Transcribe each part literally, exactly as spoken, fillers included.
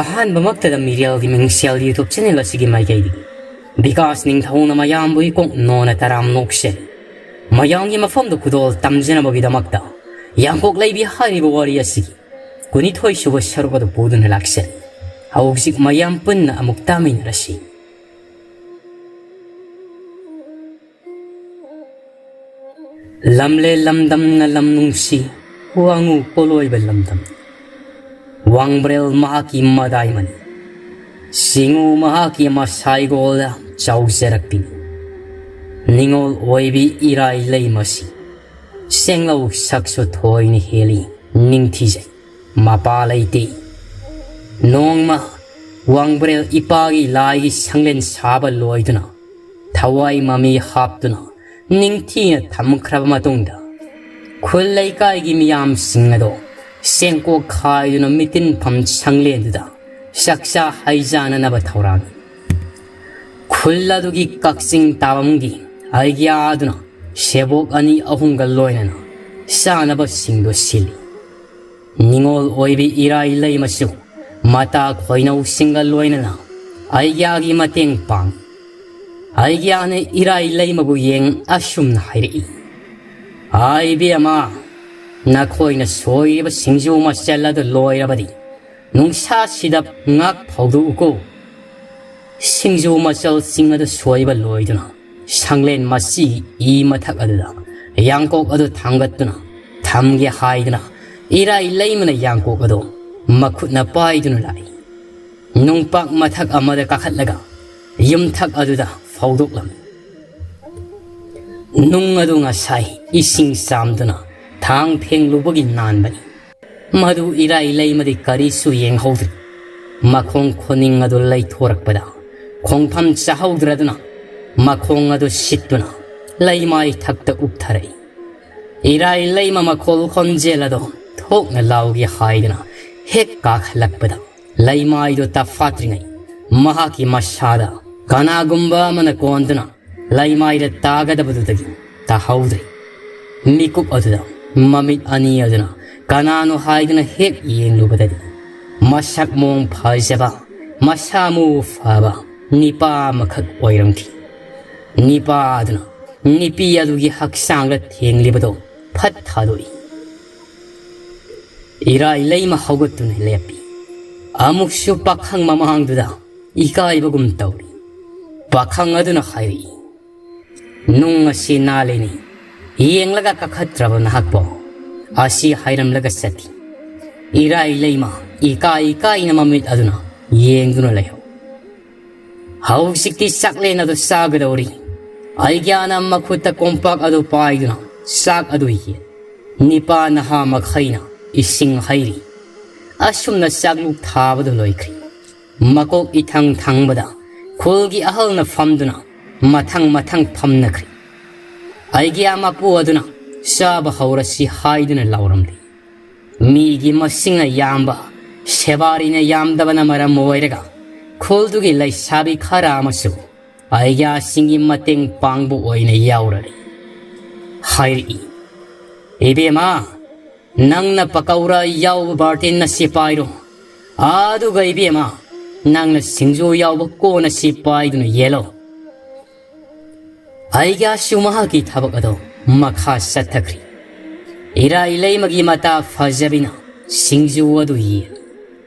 ꯑꯍꯥꯟꯕꯃꯛꯇꯗ ꯃꯤꯔꯦꯜꯒꯤ ꯃꯤꯡꯁꯦꯜ YouTube channel ꯑꯁꯤꯒꯤ ꯃꯥꯏꯀꯩꯗꯒꯤ ꯕꯤꯀꯥꯁ ꯅꯤꯡꯊꯧꯅ ꯃꯌꯥꯝꯕꯨ ꯏꯀꯣꯛ ꯅꯣꯟꯅ ꯇꯔꯥꯝ ꯅꯣꯛꯆꯔꯤ꯫ ꯃꯌꯥꯝꯒꯤ ꯃꯐꯝꯗ ꯈꯨꯗꯣꯜ ꯇꯝꯖꯅꯕꯒꯤꯗꯃꯛꯇ ꯌꯥꯡꯀꯣꯛ ꯂꯩꯕꯤ ꯍꯥꯏꯔꯤꯕ ꯋꯥꯔꯤ ꯑꯁꯤꯒꯤ ꯀꯨꯟꯅꯤꯊꯣꯏ ꯁꯨꯕ ꯁꯔꯨꯛ ꯑꯗꯨ ꯄꯨꯗꯨꯅ ꯂꯥꯛꯆꯔꯤ꯫ ꯍꯧꯖꯤꯛ ꯃꯌꯥꯝ ꯄꯨꯟꯅ ꯑꯃꯨꯛ ꯇꯥꯃꯤꯟꯅꯔꯁꯤ꯫ ꯂꯝꯂꯦ ꯂꯝꯗꯝꯅ ꯂꯝ ꯅꯨꯡꯁꯤ, ꯋꯥꯉꯨ ꯄꯣꯂꯣꯏꯕ ꯂꯝꯗꯝ꯫ ꯋꯥꯡꯕ꯭ꯔꯦꯜ ꯃꯍꯥꯛꯀꯤ ꯃꯗꯥꯏꯃꯅꯤ, ꯁꯤꯡꯉꯨ ꯃꯍꯥꯛꯀꯤ ꯃꯁꯥꯏꯒꯣꯜꯗ ꯆꯥꯎꯖꯔꯛꯄꯤꯅꯤ꯫ ꯅꯤꯉꯣꯜ ꯑꯣꯏꯕꯤ ꯏꯔꯥꯏ ꯂꯩꯃꯁꯤ ꯁꯦꯡꯂꯧ ꯁꯛꯁꯨ ꯊꯣꯏꯅ ꯍꯦꯜꯂꯤ, ꯅꯤꯡꯊꯤꯖꯩ, ꯃꯄꯥ ꯂꯩꯇꯦ꯫ ꯅꯣꯡꯃ ꯋꯥꯡꯕ꯭ꯔꯦꯜ ꯏꯄꯥꯒꯤ ꯂꯥꯏꯒꯤ ꯁꯪꯂꯦꯟ ꯁꯥꯕ ꯂꯣꯏꯗꯨꯅ, ꯊꯋꯥꯏ ꯃꯃꯤ ꯍꯥꯞꯇꯨꯅ ꯅꯤꯡꯊꯤꯅ ꯊꯝꯈ꯭ꯔꯕ ꯃꯇꯨꯡꯗ, ꯈꯨꯜ ꯂꯩꯀꯥꯏꯒꯤ ꯃꯤꯌꯥꯝꯁꯤꯡ ꯑꯗꯣ ꯁꯦꯡꯀꯣꯛ ꯈꯥꯏꯗꯨꯅ ꯃꯤꯇꯤꯟꯐꯝ ꯁꯪꯂꯦꯟꯗꯨꯗ ꯆꯥꯛꯆꯥ ꯍꯩꯖꯥꯅꯅꯕ ꯊꯧꯔꯥꯡ꯫ ꯈꯨꯜ ꯑꯗꯨꯒꯤ ꯀꯛꯆꯤꯡ ꯇꯥꯕꯝꯒꯤ ꯑꯩꯒ꯭ꯌꯥ ꯑꯗꯨꯅ ꯁꯦꯕꯣꯛ ꯑꯅꯤ ꯑꯍꯨꯝꯒ ꯂꯣꯏꯅꯅ ꯆꯥꯅꯕꯁꯤꯡꯗꯨ ꯁꯤꯜꯂꯤ꯫ ꯅꯤꯉꯣꯜ ꯑꯣꯏꯕꯤ ꯏꯔꯥꯏ ꯂꯩꯃꯁꯨ ꯃꯇꯥ ꯈꯣꯏꯅꯧꯁꯤꯡꯒ ꯂꯣꯏꯅꯅ ꯑꯩꯒ꯭ꯌꯥꯒꯤ ꯃꯇꯦꯡ ꯄꯥꯡꯏ꯫ ꯑꯩꯒ꯭ꯌꯥꯅ ꯏꯔꯥꯏ ꯂꯩꯃꯕꯨ ꯌꯦꯡ ꯑꯁꯨꯝꯅ ꯍꯥꯏꯔꯛꯏ, "ꯑꯥ, ꯏꯕꯦꯝꯃ, ꯅꯈꯣꯏꯅ ꯁꯣꯏꯔꯤꯕ ꯁꯤꯡꯖꯨ ꯃꯆꯜ ꯑꯗꯨ ꯂꯣꯏꯔꯕꯗꯤ ꯅꯨꯡꯁꯥꯁꯤꯗ ꯉꯥꯛ ꯐꯧꯗꯣꯛꯎꯀꯣ꯫" ꯁꯤꯡꯖꯨ ꯃꯆꯜꯁꯤꯡ ꯑꯗꯨ ꯁꯣꯏꯕ ꯂꯣꯏꯗꯨꯅ, ꯁꯪꯂꯦꯟ ꯃꯆꯤꯒꯤ ꯏ ꯃꯊꯛ ꯑꯗꯨꯗ ꯌꯥꯡꯀꯣꯛ ꯑꯗꯨ ꯊꯥꯡꯒꯠꯇꯨꯅ, ꯊꯝꯒꯦ ꯍꯥꯏꯗꯨꯅ, ꯏꯔꯥꯏ ꯂꯩꯃꯅ ꯌꯥꯡꯀꯣꯛ ꯑꯗꯨ ꯃꯈꯨꯠꯅ ꯄꯥꯏꯗꯨꯅ ꯂꯥꯛꯏ꯫ ꯅꯨꯡꯄꯥꯛ ꯃꯊꯛ ꯑꯃꯗ ꯀꯥꯈꯠꯂꯒ ꯌꯨꯝꯊꯛ ꯑꯗꯨꯗ ꯐꯧꯗꯣꯛꯂꯝꯃꯤ꯫ ꯅꯨꯡ ꯑꯗꯨ ꯉꯁꯥꯏ ꯏꯁꯤꯡ ꯆꯥꯝꯗꯨꯅ ꯊꯥꯡ ꯐꯦꯡꯂꯨꯕꯒꯤ ꯅꯥꯟꯕꯅꯤ꯫ ꯃꯗꯨ ꯏꯔꯥꯏ ꯂꯩꯃꯗꯤ ꯀꯔꯤꯁꯨ ꯌꯦꯡꯍꯧꯗ꯭ꯔꯤ꯫ ꯃꯈꯣꯡ ꯈꯨꯅꯤꯡ ꯑꯗꯨ ꯂꯩꯊꯣꯔꯛꯄꯗ ꯈꯣꯡꯐꯝ ꯆꯥꯍꯧꯗ꯭ꯔꯗꯨꯅ ꯃꯈꯣꯡ ꯑꯗꯨ ꯁꯤꯠꯇꯨꯅ ꯂꯩꯃꯥꯏ ꯊꯛꯇ ꯎꯞꯊꯔꯛꯏ꯫ ꯏꯔꯥꯏ ꯂꯩꯃ ꯃꯈꯣꯜ ꯈꯣꯟꯖꯦꯜ ꯑꯗꯨ ꯊꯣꯛꯅ ꯂꯥꯎꯒꯦ ꯍꯥꯏꯗꯨꯅ ꯍꯦꯛ ꯀꯥꯈꯠꯂꯛꯄꯗ, ꯂꯩꯃꯥꯏꯗꯨ ꯇꯐꯥꯠꯇ꯭ꯔꯤꯉꯩ ꯃꯍꯥꯛꯀꯤ ꯃꯁꯥꯗ ꯀꯅꯥꯒꯨꯝꯕ ꯑꯃꯅ ꯀꯣꯟꯗꯨꯅ ꯂꯩꯃꯥꯏꯗ ꯇꯥꯒꯗꯕꯗꯨꯗꯒꯤ ꯇꯥꯍꯧꯗ꯭ꯔꯦ꯫ ꯃꯤꯀꯨꯞ ꯑꯗꯨꯗ ꯃꯃꯤꯠ ꯑꯅꯤ ꯑꯗꯨꯅ ꯀꯅꯥꯅꯣ ꯍꯥꯏꯗꯨꯅ ꯍꯦꯛ ꯌꯦꯡꯂꯨꯕꯗꯗꯤ, ꯃꯁꯛ ꯃꯑꯣꯡ ꯐꯖꯕ, ꯃꯁꯥ ꯃꯎ ꯐꯕ ꯅꯤꯄꯥ ꯑꯃꯈꯛ ꯑꯣꯏꯔꯝꯈꯤ꯫ ꯅꯤꯄꯥ ꯑꯗꯨꯅ ꯅꯨꯄꯤ ꯑꯗꯨꯒꯤ ꯍꯛꯆꯥꯡꯗ ꯊꯦꯡꯂꯤꯕꯗꯨ ꯐꯠ ꯊꯥꯗꯣꯛꯏ꯫ ꯏꯔꯥꯏ ꯂꯩꯃ ꯍꯧꯒꯠꯇꯨꯅ ꯂꯦꯞꯄꯤ꯫ ꯑꯃꯨꯛꯁꯨ ꯄꯥꯈꯪ ꯃꯃꯥꯡꯗꯨꯗ ꯏꯀꯥꯏꯕꯒꯨꯝ ꯇꯧꯔꯤ꯫ ꯄꯥꯈꯪ ꯑꯗꯨꯅ ꯍꯥꯏꯔꯛꯏ, "ꯅꯨꯡ ꯑꯁꯤ ꯅꯥꯜꯂꯤꯅꯤ, ꯌꯦꯡꯂꯒ ꯀꯥꯈꯠꯇ꯭ꯔꯕ ꯅꯍꯥꯛꯄꯣ?" ꯑꯁꯤ ꯍꯥꯏꯔꯝꯂꯒ ꯆꯠꯈꯤ꯫ ꯏꯔꯥꯏ ꯂꯩꯃ ꯏꯀꯥꯏ ꯏꯀꯥꯏꯅ ꯃꯃꯤꯠ ꯑꯗꯨꯅ ꯌꯦꯡꯗꯨꯅ ꯂꯩꯍꯧ꯫ ꯍꯧꯖꯤꯛꯇꯤ ꯆꯥꯛꯂꯦꯟ ꯑꯗꯨ ꯆꯥꯒꯗꯧꯔꯤ꯫ ꯑꯩꯒ꯭ꯌꯥꯅ ꯃꯈꯨꯠꯇ ꯀꯣꯝꯄꯥꯛ ꯑꯗꯨ ꯄꯥꯏꯗꯨꯅ ꯆꯥꯛ ꯑꯗꯨ ꯌꯦꯜ꯫ ꯅꯤꯄꯥ ꯅꯍꯥ ꯃꯈꯩꯅ ꯏꯁꯤꯡ ꯍꯩꯔꯤ꯫ ꯑꯁꯨꯝꯅ ꯆꯥꯛꯂꯨꯛ ꯊꯥꯕꯗꯨ ꯂꯣꯏꯈ꯭ꯔꯤ꯫ ꯃꯀꯣꯛ ꯏꯊꯪ ꯊꯪꯕꯗ ꯈꯨꯜꯒꯤ ꯑꯍꯜꯅ ꯐꯝꯗꯨꯅ ꯃꯊꯪ ꯃꯊꯪ ꯐꯝꯅꯈ꯭ꯔꯤ꯫ ꯑꯩꯒꯤ ꯃꯄꯨ ꯑꯗꯨꯅ ꯆꯥꯕ ꯍꯧꯔꯁꯤ ꯍꯥꯏꯗꯨꯅ ꯂꯥꯎꯔꯝꯂꯤ꯫ ꯃꯤꯒꯤ ꯃꯁꯤꯡꯅ ꯌꯥꯝꯕ, ꯁꯦꯕꯥꯔꯤꯅ ꯌꯥꯝꯗꯕꯅ ꯃꯔꯝ ꯑꯣꯏꯔꯒ ꯈꯨꯜꯗꯨꯒꯤ ꯂꯩꯁꯥꯕꯤ ꯈꯔ ꯑꯃꯁꯨ ꯑꯩꯒ꯭ꯌꯥꯁꯤꯡꯒꯤ ꯃꯇꯦꯡ ꯄꯥꯡꯕ ꯑꯣꯏꯅ ꯌꯥꯎꯔꯔꯤ꯫ ꯍꯥꯏꯔꯛꯏ, "ꯏꯕꯦꯝꯃ, ꯅꯪꯅ ꯄꯀꯧꯔꯥ ꯌꯥꯎꯕ ꯕꯥꯔꯇꯤꯟ ꯑꯁꯤ ꯄꯥꯏꯔꯣ꯫ ꯑꯗꯨꯒ ꯏꯕꯦꯝꯃ, ꯅꯪꯅ ꯁꯤꯡꯖꯨ ꯌꯥꯎꯕ ꯀꯣꯟ ꯑꯁꯤ ꯄꯥꯏꯗꯨꯅ ꯌꯦꯜꯂꯣ꯫" ꯑꯩꯒ꯭ꯌꯥꯁꯨ ꯃꯍꯥꯛꯀꯤ ꯊꯕꯛ ꯑꯗꯨ ꯃꯈꯥ ꯆꯠꯊꯈ꯭ꯔꯤ꯫ ꯏꯔꯥꯏ ꯂꯩꯃꯒꯤ ꯃꯇꯥ ꯐꯖꯕꯤꯅ ꯁꯤꯡꯖꯨ ꯑꯗꯨ ꯌꯦꯜꯂꯤ꯫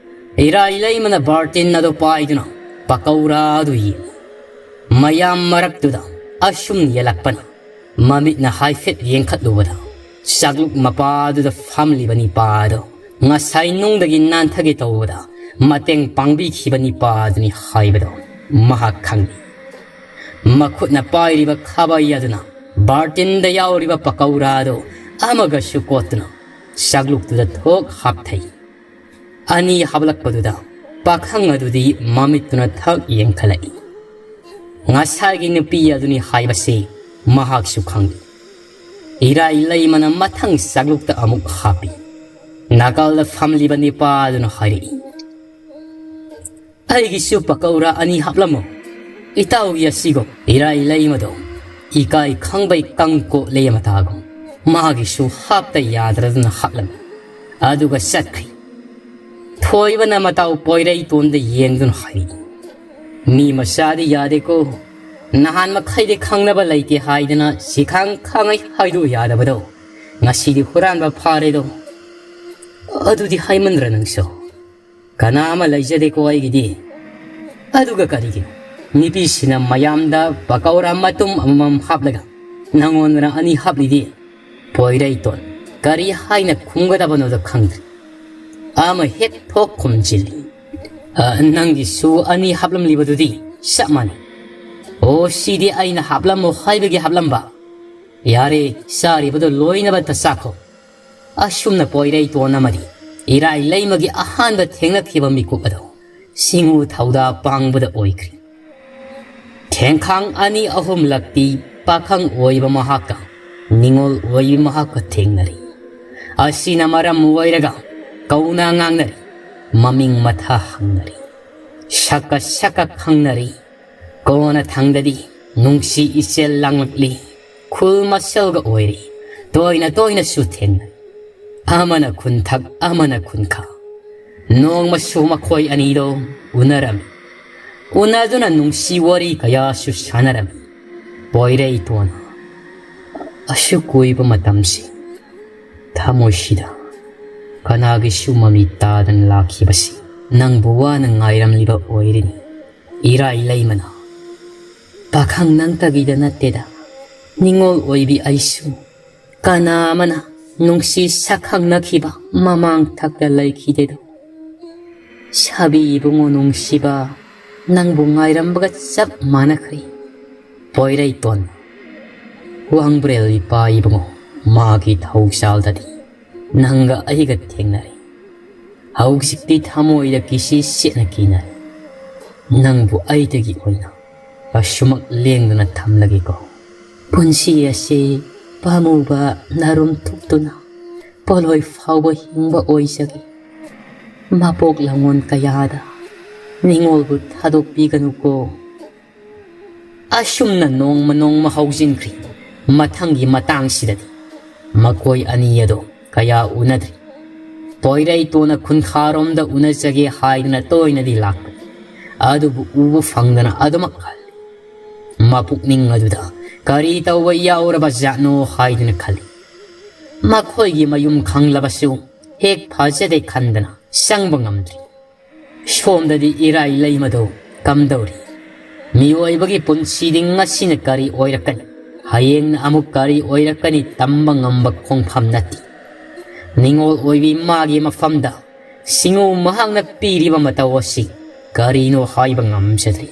ꯏꯔꯥꯏ ꯂꯩꯃꯅ ꯕꯥꯔꯇꯤꯟ ꯑꯗꯨ ꯄꯥꯏꯗꯨꯅ ꯄꯀꯧꯔꯥ ꯑꯗꯨ ꯌꯦꯜꯂꯤ꯫ ꯃꯌꯥꯝ ꯃꯔꯛꯇꯨꯗ ꯑꯁꯨꯝ ꯌꯦꯜꯂꯛꯄꯅ ꯃꯃꯤꯠꯅ ꯍꯥꯏꯐꯦꯠ ꯌꯦꯡꯈꯠꯂꯨꯕꯗ ꯆꯥꯛꯂꯨꯛ ꯃꯄꯥꯗꯨꯗ ꯐꯝꯂꯤꯕ ꯅꯤꯄꯥ ꯑꯗꯨ ꯉꯁꯥꯏ ꯅꯨꯡꯗꯒꯤ ꯅꯥꯟꯊꯒꯦ ꯇꯧꯕꯗ ꯃꯇꯦꯡ ꯄꯥꯡꯕꯤꯈꯤꯕ ꯅꯤꯄꯥ ꯑꯗꯨꯅꯤ ꯍꯥꯏꯕꯗꯨ ꯃꯍꯥꯛ ꯈꯪꯏ꯫ ꯃꯈꯨꯠꯅ ꯄꯥꯏꯔꯤꯕ ꯈꯥꯕꯩ ꯑꯗꯨꯅ ꯕꯥꯔꯇꯤꯟꯗ ꯌꯥꯎꯔꯤꯕ ꯄꯀꯧꯔꯥ ꯑꯗꯨ ꯑꯃꯒꯁꯨ ꯀꯣꯠꯇꯨꯅ ꯆꯥꯛꯂꯨꯛꯇꯨꯗ ꯊꯣꯛ ꯍꯥꯞꯊꯩ꯫ ꯑꯅꯤ ꯍꯥꯞꯂꯛꯄꯗꯨꯗ ꯄꯥꯈꯪ ꯑꯗꯨꯗꯤ ꯃꯃꯤꯠꯇꯨꯅ ꯊꯛ ꯌꯦꯡꯈꯠꯂꯛꯏ꯫ ꯉꯁꯥꯏꯒꯤ ꯅꯨꯄꯤ ꯑꯗꯨꯅꯤ ꯍꯥꯏꯕꯁꯤ ꯃꯍꯥꯛꯁꯨ ꯈꯪꯏ꯫ ꯏꯔꯥꯏ ꯂꯩꯃꯅ ꯃꯊꯪ ꯆꯥꯛꯂꯨꯛꯇ ꯑꯃꯨꯛ ꯍꯥꯞꯄꯤ꯫ ꯅꯥꯀꯜꯗ ꯐꯝꯂꯤꯕ ꯅꯤꯄꯥ ꯑꯗꯨꯅ ꯍꯥꯏꯔꯛꯏ, "ꯑꯩꯒꯤꯁꯨ ꯄꯀꯧꯔꯥ ꯑꯅꯤ ꯍꯥꯞꯂꯝꯃꯨ꯫ ꯏꯇꯥꯎꯒꯤ ꯑꯁꯤꯒꯨꯝ ꯏꯔꯥꯏ ꯂꯩꯃꯗꯣ ꯏꯀꯥꯏ ꯈꯪꯕꯩ ꯀꯪ ꯀꯣꯠꯂꯦ ꯃꯇꯥꯒꯨꯝ ꯃꯥꯒꯤꯁꯨ ꯍꯥꯞꯇ ꯌꯥꯗ꯭ꯔꯗꯅ ꯍꯥꯞꯂꯝꯃꯤ꯫ ꯑꯗꯨꯒ ꯆꯠꯈ꯭ꯔꯤ꯫" ꯊꯣꯏꯕꯅ ꯃꯇꯥꯎ ꯄꯣꯏꯔꯩꯇꯣꯟꯗ ꯌꯦꯡꯗꯨꯅ ꯍꯥꯏꯔꯤ, "ꯃꯤ ꯃꯆꯥꯗꯤ ꯌꯥꯗꯦꯀꯣ, ꯅꯍꯥꯟ ꯃꯈꯩꯗꯤ ꯈꯪꯅꯕ ꯂꯩꯇꯦ ꯍꯥꯏꯗꯅ ꯁꯤꯈꯥꯡ ꯈꯥꯡꯉꯩ ꯍꯥꯏꯗꯣꯛ ꯌꯥꯗꯕꯗꯣ, ꯉꯁꯤꯗꯤ ꯍꯨꯔꯥꯟꯕ ꯐꯥꯔꯦꯗꯣ꯫ ꯑꯗꯨꯗꯤ ꯍꯥꯏꯃꯟꯗ꯭ꯔ ꯅꯪꯁꯨ? ꯀꯅꯥ ꯑꯃ ꯂꯩꯖꯗꯦꯀꯣ ꯑꯩꯒꯤꯗꯤ꯫ ꯑꯗꯨꯒ ꯀꯔꯤꯒꯤꯅꯣ ꯅꯨꯄꯤꯁꯤꯅ ꯃꯌꯥꯝꯗ ꯄꯀꯧꯔꯥ ꯃꯇꯨꯝ ꯑꯃꯃꯝ ꯍꯥꯞꯂꯒ ꯅꯪꯉꯣꯟꯗꯅ ꯑꯅꯤ ꯍꯥꯞꯂꯤꯗꯤ? ꯄꯣꯏꯔꯩꯇꯣꯟ, ꯀꯔꯤ ꯍꯥꯏꯅ ꯈꯨꯝꯒꯗꯕꯅꯣꯗ ꯈꯪꯗ꯭ꯔꯦ꯫ ꯑꯃ ꯍꯦꯛ ꯊꯣꯛ ꯈꯨꯝꯖꯤꯜꯂꯤ꯫ ꯑ, ꯅꯪꯒꯤꯁꯨ ꯑꯅꯤ ꯍꯥꯞꯂꯝꯂꯤꯕꯗꯨꯗꯤ ꯆꯞ ꯃꯥꯟꯅꯩ꯫ ꯑꯣ, ꯁꯤꯗꯤ ꯑꯩꯅ ꯍꯥꯞꯂꯝꯃꯣ ꯍꯥꯏꯕꯒꯤ ꯍꯥꯞꯂꯝꯕ꯫ ꯌꯥꯔꯦ, ꯆꯥꯔꯤꯕꯗꯣ ꯂꯣꯏꯅꯃꯛꯇ ꯆꯥꯈꯣ꯫" ꯑꯁꯨꯝꯅ ꯄꯣꯏꯔꯩꯇꯣꯟ ꯑꯃꯗꯤ ꯏꯔꯥꯏ ꯂꯩꯃꯒꯤ ꯑꯍꯥꯟꯕ ꯊꯦꯡꯅꯈꯤꯕ ꯃꯤꯀꯨꯞ ꯑꯗꯨ ꯁꯤꯡꯎ ꯊꯧꯗꯥ ꯄꯥꯡꯕꯗ ꯑꯣꯏꯈ꯭ꯔꯤ꯫ ꯊꯦꯡꯈꯥꯡ ꯑꯅꯤ ꯑꯍꯨꯝꯂꯛꯇꯤ ꯄꯥꯈꯪ ꯑꯣꯏꯕ ꯃꯍꯥꯛꯀ ꯅꯤꯉꯣꯜ ꯑꯣꯏꯕꯤ ꯃꯍꯥꯛꯀ ꯊꯦꯡꯅꯔꯤ꯫ ꯑꯁꯤꯅ ꯃꯔꯝ ꯑꯣꯏꯔꯒ ꯀꯧꯅ ꯉꯥꯡꯅꯔꯤ, ꯃꯃꯤꯡ ꯃꯊꯥ ꯍꯪꯅꯔꯤ, ꯁꯛꯀ ꯁꯛꯀ ꯈꯪꯅꯔꯤ꯫ ꯀꯣꯟꯅ ꯊꯪꯗꯗꯤ ꯅꯨꯡꯁꯤ ꯏꯆꯦꯜ ꯂꯥꯡꯂꯛꯂꯤ, ꯈꯨꯜ ꯃꯁꯦꯜꯒ ꯑꯣꯏꯔꯤ, ꯇꯣꯏꯅ ꯇꯣꯏꯅꯁꯨ ꯊꯦꯡꯅꯩ꯫ ꯑꯃꯅ ꯈꯨꯟꯊꯛ, ꯑꯃꯅ ꯈꯨꯟꯈꯥ꯫ ꯅꯣꯡꯃꯁꯨ ꯃꯈꯣꯏ ꯑꯅꯤꯗꯣ ꯎꯅꯔꯝꯃꯤ꯫ ꯎꯅꯗꯨꯅ ꯅꯨꯡꯁꯤ ꯋꯥꯔꯤ ꯀꯌꯥꯁꯨ ꯁꯥꯟꯅꯔꯝꯃꯤ꯫ ꯄꯣꯏꯔꯩꯇꯣꯟ, ꯑꯁꯨꯛ ꯀꯨꯏꯕ ꯃꯇꯝꯁꯤ ꯊꯃꯣꯏꯁꯤꯗ ꯀꯅꯥꯒꯤꯁꯨ ꯃꯃꯤ ꯇꯥꯗꯅ ꯂꯥꯛꯈꯤꯕꯁꯤ ꯅꯪꯕꯨ ꯋꯥꯅ ꯉꯥꯏꯔꯝꯂꯤꯕ ꯑꯣꯏꯔꯤꯅꯤ꯫ ꯏꯔꯥꯏ ꯂꯩꯃꯅ, "ꯄꯥꯈꯪ ꯅꯪꯇꯒꯤꯗ ꯅꯠꯇꯦꯗ, ꯅꯤꯉꯣꯜ ꯑꯣꯏꯕꯤ ꯑꯩꯁꯨ ꯀꯅꯥ ꯑꯃꯅ ꯅꯨꯡꯁꯤ ꯁꯛꯈꯪꯅꯈꯤꯕ ꯃꯃꯥꯡ ꯊꯛꯇ ꯂꯩꯈꯤꯗꯦꯗꯣ꯫ ꯁꯥꯕꯤ ꯏꯕꯨꯡꯉꯣ ꯅꯨꯡꯁꯤꯕ, ꯅꯪꯕꯨ ꯉꯥꯏꯔꯝꯕꯒ ꯆꯞ ꯃꯥꯟꯅꯈ꯭ꯔꯦ꯫" ꯄꯣꯏꯔꯩꯇꯣꯟ, "ꯋꯥꯡꯕ꯭ꯔꯦꯜ ꯏꯄꯥ ꯏꯕꯨꯡꯉꯣ, ꯃꯥꯒꯤ ꯊꯧꯖꯥꯜꯗꯗꯤ ꯅꯪꯒ ꯑꯩꯒ ꯊꯦꯡꯅꯔꯦ꯫ ꯍꯧꯖꯤꯛꯇꯤ ꯊꯃꯣꯏꯗ ꯀꯤꯁꯤ ꯁꯦꯠꯅ ꯀꯤꯅꯔꯦ꯫ ꯅꯪꯕꯨ ꯑꯩꯗꯒꯤ ꯑꯣꯏꯅ ꯑꯁꯨꯃꯛ ꯂꯦꯡꯗꯅ ꯊꯝꯂꯒꯦꯀꯣ꯫" ꯄꯨꯟꯁꯤ ꯑꯁꯤ ꯄꯥꯝꯃꯨꯕ ꯅꯥꯔꯨꯝ ꯊꯨꯞꯇꯨꯅ ꯄꯣꯠꯂꯣꯏ ꯐꯥꯎꯕ ꯍꯤꯡꯕ ꯑꯣꯏꯖꯒꯦ꯫ ꯃꯄꯣꯛ ꯂꯝꯉꯣꯟ ꯀꯌꯥꯗ ꯅꯤꯡꯉꯣꯜꯕꯨ ꯊꯥꯗꯣꯛꯄꯤꯒꯅꯨꯀꯣ꯫ ꯑꯁꯨꯝꯅ ꯅꯣꯡꯃ ꯅꯣꯡꯃ ꯍꯧꯖꯤꯟꯈ꯭ꯔꯤ꯫ ꯃꯊꯪꯒꯤ ꯃꯇꯥꯡꯁꯤꯗꯗꯤ ꯃꯈꯣꯏ ꯑꯅꯤ ꯑꯗꯣ ꯀꯌꯥ ꯎꯅꯗ꯭ꯔꯤ꯫ ꯄꯣꯏꯔꯩꯇꯣꯟꯅ ꯈꯨꯟꯈꯥꯔꯣꯝꯗ ꯎꯅꯖꯒꯦ ꯍꯥꯏꯗꯨꯅ ꯇꯣꯏꯅꯗꯤ ꯂꯥꯛꯄꯅꯤ꯫ ꯑꯗꯨꯕꯨ ꯎꯕ ꯐꯪꯗꯅ ꯑꯗꯨꯃꯛ ꯍꯜꯂꯤ꯫ ꯃꯄꯨꯛꯅꯤꯡ ꯑꯗꯨꯗ ꯀꯔꯤ ꯇꯧꯕ ꯌꯥꯎꯔꯕ ꯖꯥꯠꯅꯣ ꯍꯥꯏꯗꯨꯅ ꯈꯜꯂꯤ꯫ ꯃꯈꯣꯏꯒꯤ ꯃꯌꯨꯝ ꯈꯪꯂꯕꯁꯨ ꯍꯦꯛ ꯐꯖꯗꯦ ꯈꯟꯗꯅ ꯆꯪꯕ ꯉꯝꯗ꯭ꯔꯤ꯫ ꯁꯣꯝꯗꯗꯤ ꯏꯔꯥꯏ ꯂꯩꯃꯗꯣ ꯀꯝꯗꯧꯔꯤ? ꯃꯤꯑꯣꯏꯕꯒꯤ ꯄꯨꯟꯁꯤꯗꯤ ꯉꯁꯤꯅ ꯀꯔꯤ ꯑꯣꯏꯔꯛꯀꯅꯤ, ꯍꯌꯦꯡꯅ ꯑꯃꯨꯛ ꯀꯔꯤ ꯑꯣꯏꯔꯛꯀꯅꯤ ꯇꯝꯕ ꯉꯝꯕ ꯈꯣꯡꯐꯝ ꯅꯠꯇꯦ꯫ ꯅꯤꯡꯉꯣꯜ ꯑꯣꯏꯕꯤ ꯃꯥꯒꯤ ꯃꯐꯝꯗ ꯁꯤꯡꯉꯨ ꯃꯍꯥꯛꯅ ꯄꯤꯔꯤꯕ ꯃꯇꯧ ꯑꯁꯤ ꯀꯔꯤꯅꯣ ꯍꯥꯏꯕ ꯉꯝꯖꯗ꯭ꯔꯤ꯫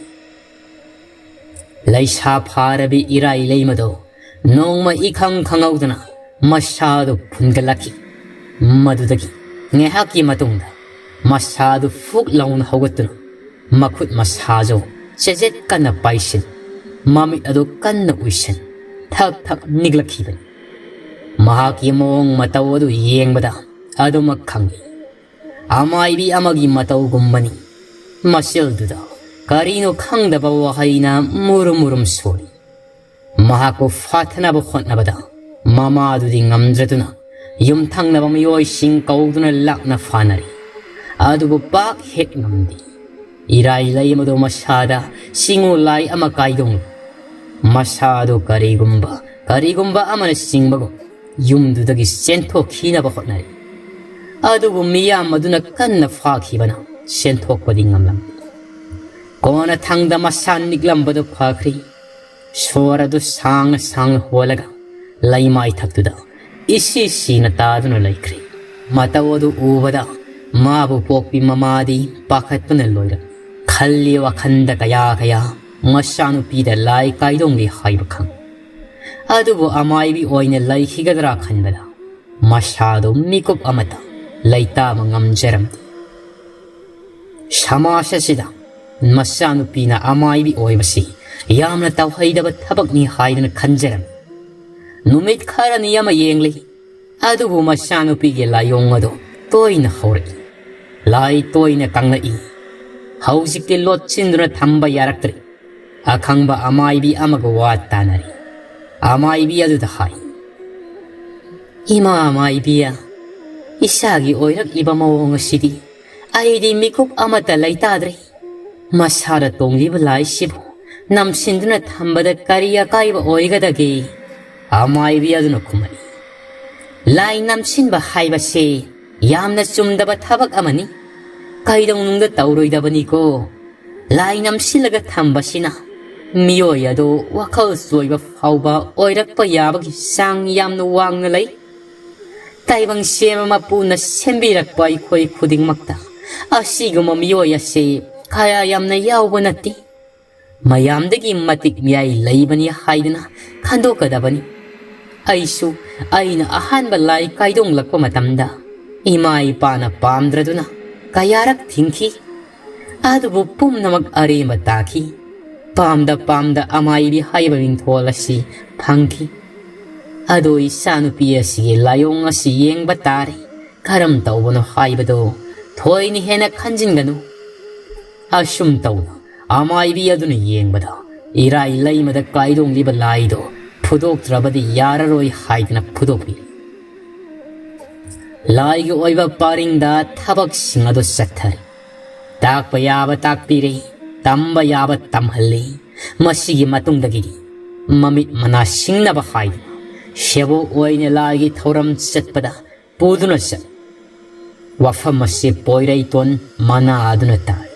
ꯂꯩꯁꯥ ꯐꯥꯔꯕꯤ ꯏꯔꯥꯏ ꯂꯩꯃꯗꯣ ꯅꯣꯡꯃ ꯏꯈꯪ ꯈꯪꯍꯧꯗꯅ ꯃꯁꯥꯗꯨ ꯐꯨꯟꯒꯠꯂꯛꯈꯤ꯫ ꯃꯗꯨꯗꯒꯤ ꯉꯥꯏꯍꯥꯛꯀꯤ ꯃꯇꯨꯡꯗ ꯃꯁꯥꯗꯨ ꯐꯨꯛ ꯂꯥꯎꯅ ꯍꯧꯒꯠꯇꯨꯅ ꯃꯈꯨꯠ ꯃꯁꯥꯁꯨ ꯆꯦꯖꯦꯠ ꯀꯟꯅ ꯄꯥꯏꯁꯤꯟ, ꯃꯃꯤꯠ ꯑꯗꯨ ꯀꯟꯅ ꯎꯏꯁꯤꯟ, ꯊꯛ ꯊꯛ ꯅꯤꯛꯂꯛꯈꯤꯕꯅꯤ꯫ ꯃꯍꯥꯛꯀꯤ ꯃꯑꯣꯡ ꯃꯇꯧ ꯑꯗꯨ ꯌꯦꯡꯕꯗ ꯑꯗꯨꯃꯛ ꯈꯪꯏ꯫ ꯑꯃꯥꯏꯕꯤ ꯑꯃꯒꯤ ꯃꯇꯧꯒꯨꯝꯕꯅꯤ꯫ ꯃꯆꯤꯜꯗꯨꯗ ꯀꯔꯤꯅꯣ ꯈꯪꯗꯕ ꯋꯥꯍꯩꯅ ꯃꯨꯔꯨꯝ ꯃꯨꯔꯨꯝ ꯁꯣꯜꯂꯤ꯫ ꯃꯍꯥꯛꯄꯨ ꯐꯥꯊꯅꯕ ꯍꯣꯠꯅꯕꯗ ꯃꯃꯥꯗꯨꯗꯤ ꯉꯝꯗ꯭ꯔꯗꯨꯅ ꯌꯨꯝꯊꯪꯅꯕ ꯃꯤꯑꯣꯏꯁꯤꯡ ꯀꯧꯗꯨꯅ ꯂꯥꯛꯅ ꯐꯥꯅꯔꯤ꯫ ꯑꯗꯨꯕꯨ ꯄꯥꯛ ꯍꯦꯛ ꯉꯝꯗꯦ꯫ ꯏꯔꯥꯏ ꯂꯩꯃꯗꯨ ꯃꯁꯥꯗ ꯁꯤꯡꯉꯨ ꯂꯥꯏ ꯑꯃ ꯀꯥꯏꯗꯣꯡꯂꯤ꯫ ꯃꯁꯥꯗꯨ ꯀꯔꯤꯒꯨꯝꯕ ꯀꯔꯤꯒꯨꯝꯕ ꯑꯃꯅ ꯆꯤꯡꯕꯒꯨꯝ ꯌꯨꯝꯗꯨꯗꯒꯤ ꯆꯦꯟꯊꯣꯛꯈꯤꯅꯕ ꯍꯣꯠꯅꯔꯤ꯫ ꯑꯗꯨꯕꯨ ꯃꯤꯌꯥꯝ ꯑꯗꯨꯅ ꯀꯟꯅ ꯐꯥꯈꯤꯕꯅ ꯆꯦꯟꯊꯣꯛꯄꯗꯤ ꯉꯝꯂꯝꯗꯦ꯫ ꯀꯣꯟꯅꯊꯪꯗ ꯃꯁꯥ ꯅꯤꯛꯂꯝꯕꯗꯨ ꯐꯈ꯭ꯔꯦ꯫ ꯁꯣꯔ ꯑꯗꯨ ꯁꯥꯡꯅ ꯁꯥꯡꯅ ꯍꯣꯜꯂꯒ ꯂꯩꯃꯥꯏ ꯊꯛꯇꯨꯗ ꯏꯁꯤ ꯁꯤꯅ ꯇꯥꯗꯨꯅ ꯂꯩꯈ꯭ꯔꯦ꯫ ꯃꯇꯧ ꯑꯗꯨ ꯎꯕꯗ ꯃꯥꯕꯨ ꯄꯣꯛꯄꯤ ꯃꯃꯥꯗꯤ ꯄꯥꯈꯠꯄꯅ ꯂꯣꯏꯔꯝꯃꯤ꯫ ꯈꯜꯂꯤ ꯋꯥꯈꯟꯗ ꯀꯌꯥ ꯀꯌꯥ ꯃꯆꯥꯅꯨꯄꯤꯗ ꯂꯥꯏ ꯀꯥꯏꯗꯣꯡꯂꯤ ꯍꯥꯏꯕ ꯈꯪ꯫ ꯑꯗꯨꯕꯨ ꯑꯃꯥꯏꯕꯤ ꯑꯣꯏꯅ ꯂꯩꯈꯤꯒꯗ꯭ꯔꯥ ꯈꯟꯕꯗ ꯃꯁꯥꯗꯨ ꯃꯤꯀꯨꯞ ꯑꯃꯇ ꯂꯩꯇꯥꯕ ꯉꯝꯖꯔꯝꯗꯦ꯫ ꯁꯃꯥꯖ ꯑꯁꯤꯗ ꯃꯆꯥꯅꯨꯄꯤꯅ ꯑꯃꯥꯏꯕꯤ ꯑꯣꯏꯕꯁꯤ ꯌꯥꯝꯅ ꯇꯧꯍꯩꯗꯕ ꯊꯕꯛꯅꯤ ꯍꯥꯏꯗꯨꯅ ꯈꯟꯖꯔꯝꯃꯤ꯫ ꯅꯨꯃꯤꯠ ꯈꯔꯅꯤ ꯑꯃ ꯌꯦꯡꯂꯤ꯫ ꯑꯗꯨꯕꯨ ꯃꯆꯥꯅꯨꯄꯤꯒꯤ ꯂꯥꯏꯑꯣꯡ ꯑꯗꯨ ꯇꯣꯏꯅ ꯍꯧꯔꯛꯏ꯫ ꯂꯥꯏ ꯇꯣꯏꯅ ꯀꯪꯂꯛꯏ꯫ ꯍꯧꯖꯤꯛꯇꯤ ꯂꯣꯠꯁꯤꯟꯗꯨꯅ ꯊꯝꯕ ꯌꯥꯔꯛꯇ꯭ꯔꯦ꯫ ꯑꯈꯪꯕ ꯑꯃꯥꯏꯕꯤ ꯑꯃꯒ ꯋꯥ ꯇꯥꯅꯔꯤ꯫ ꯑꯃꯥꯏꯕꯤ ꯑꯗꯨꯗ ꯍꯥꯏ, "ꯏꯃꯥ ꯑꯃꯥꯏꯕꯤ, ꯏꯁꯥꯒꯤ ꯑꯣꯏꯔꯛꯂꯤꯕ ꯃꯑꯣꯡ ꯑꯁꯤꯗꯤ ꯑꯩꯗꯤ ꯃꯤꯀꯨꯞ ꯑꯃꯠꯇ ꯂꯩꯇꯥꯗ꯭ꯔꯦ꯫ ꯃꯁꯥꯗ ꯇꯣꯡꯂꯤꯕ ꯂꯥꯏꯁꯤꯕꯨ ꯅꯝꯁꯤꯟꯗꯨꯅ ꯊꯝꯕꯗ ꯀꯔꯤ ꯑꯀꯥꯏꯕ ꯑꯣꯏꯒꯗꯒꯦ? ꯑꯃꯥꯏꯕꯤ ꯑꯗꯨꯅ ꯈꯨꯝꯂꯛꯏ, "ꯂꯥꯏ ꯅꯝꯁꯤꯟꯕ ꯍꯥꯏꯕꯁꯦ ꯌꯥꯝꯅ ꯆꯨꯝꯗꯕ ꯊꯕꯛ ꯑꯃꯅꯤ꯫ ꯀꯩꯗꯧꯅꯨꯡꯗ ꯇꯧꯔꯣꯏꯗꯕꯅꯤꯀꯣ꯫ ꯂꯥꯏ ꯅꯝꯁꯤꯜꯂꯒ ꯊꯝꯕꯁꯤꯅ ꯃꯤꯑꯣꯏ ꯑꯗꯨ ꯋꯥꯈꯜ ꯆꯣꯏꯕ ꯐꯥꯎꯕ ꯑꯣꯏꯔꯛꯄ ꯌꯥꯕꯒꯤ ꯆꯥꯡ ꯌꯥꯝꯅ ꯋꯥꯡꯅ ꯂꯩ꯫ ꯇꯥꯏꯕꯪ ꯁꯦꯝꯕ ꯃꯄꯨꯅ ꯁꯦꯝꯕꯤꯔꯛꯄ ꯑꯩꯈꯣꯏ ꯈꯨꯗꯤꯡꯃꯛꯇ ꯑꯁꯤꯒꯨꯝꯕ ꯃꯤꯑꯣꯏ ꯑꯁꯤ ꯀꯌꯥ ꯌꯥꯝꯅ ꯌꯥꯎꯕ ꯅꯠꯇꯦ꯫ ꯃꯌꯥꯝꯗꯒꯤ ꯃꯇꯤꯛ ꯃꯌꯥꯏ ꯂꯩꯕꯅꯤ ꯍꯥꯏꯗꯨꯅ ꯈꯟꯗꯣꯛꯀꯗꯕꯅꯤ꯫ ꯑꯩꯁꯨ ꯑꯩꯅ ꯑꯍꯥꯟꯕ ꯂꯥꯏ ꯀꯥꯏꯗꯣꯡꯂꯛꯄ ꯃꯇꯝꯗ ꯏꯃꯥ ꯏꯄꯥꯅ ꯄꯥꯝꯗ꯭ꯔꯗꯨꯅ ꯀꯌꯥꯔꯛ ꯊꯤꯡꯈꯤ꯫ ꯑꯗꯨꯕꯨ ꯄꯨꯝꯅꯃꯛ ꯑꯔꯦꯝꯕ ꯇꯥꯈꯤ꯫ ꯄꯥꯝꯗ ꯄꯥꯝꯗ ꯑꯃꯥꯏꯕꯤ ꯍꯥꯏꯕ ꯃꯤꯡꯊꯣꯜ ꯑꯁꯤ ꯐꯪꯈꯤ꯫ ꯑꯗꯣ ꯏꯆꯥꯅꯨꯄꯤ ꯑꯁꯤꯒꯤ ꯂꯥꯏꯑꯣꯡ ꯑꯁꯤ ꯌꯦꯡꯕ ꯇꯥꯔꯦ꯫ ꯀꯔꯝ ꯇꯧꯕꯅꯣ ꯍꯥꯏꯕꯗꯣ ꯊꯣꯏꯅ ꯍꯦꯟꯅ ꯈꯟꯖꯤꯟꯒꯅꯨ꯫" ꯑꯁꯨꯝ ꯇꯧꯅ ꯑꯃꯥꯏꯕꯤ ꯑꯗꯨꯅ ꯌꯦꯡꯕꯗ ꯏꯔꯥꯏ ꯂꯩꯃꯗ ꯀꯥꯏꯗꯣꯡꯂꯤꯕ ꯂꯥꯏꯗꯣ ꯐꯨꯗꯣꯛꯇ꯭ꯔꯕꯗꯤ ꯌꯥꯔꯔꯣꯏ ꯍꯥꯏꯗꯅ ꯐꯨꯗꯣꯛꯄꯤꯔꯤ꯫ ꯂꯥꯏꯒꯤ ꯑꯣꯏꯕ ꯄꯔꯤꯡꯗ ꯊꯕꯛꯁꯤꯡ ꯑꯗꯨ ꯆꯠꯊꯔꯤ꯫ ꯇꯥꯛꯄ ꯌꯥꯕ ꯇꯥꯛꯄꯤꯔꯦ, ꯇꯝꯕ ꯌꯥꯕ ꯇꯝꯍꯜꯂꯤ꯫ ꯃꯁꯤꯒꯤ ꯃꯇꯨꯡꯗꯒꯤꯗꯤ ꯃꯃꯤꯠ ꯃꯅꯥ ꯁꯤꯡꯅꯕ ꯍꯥꯏꯗꯨꯅ ꯁꯦꯕꯣꯛ ꯑꯣꯏꯅ ꯂꯥꯏꯒꯤ ꯊꯧꯔꯝ ꯆꯠꯄꯗ ꯄꯨꯗꯨꯅ ꯆꯠꯂꯤ꯫ ꯋꯥꯐꯝ ꯑꯁꯤ ꯄꯣꯏꯔꯩꯇꯣꯟ ꯃꯅꯥ ꯑꯗꯨꯅ ꯇꯥꯏ꯫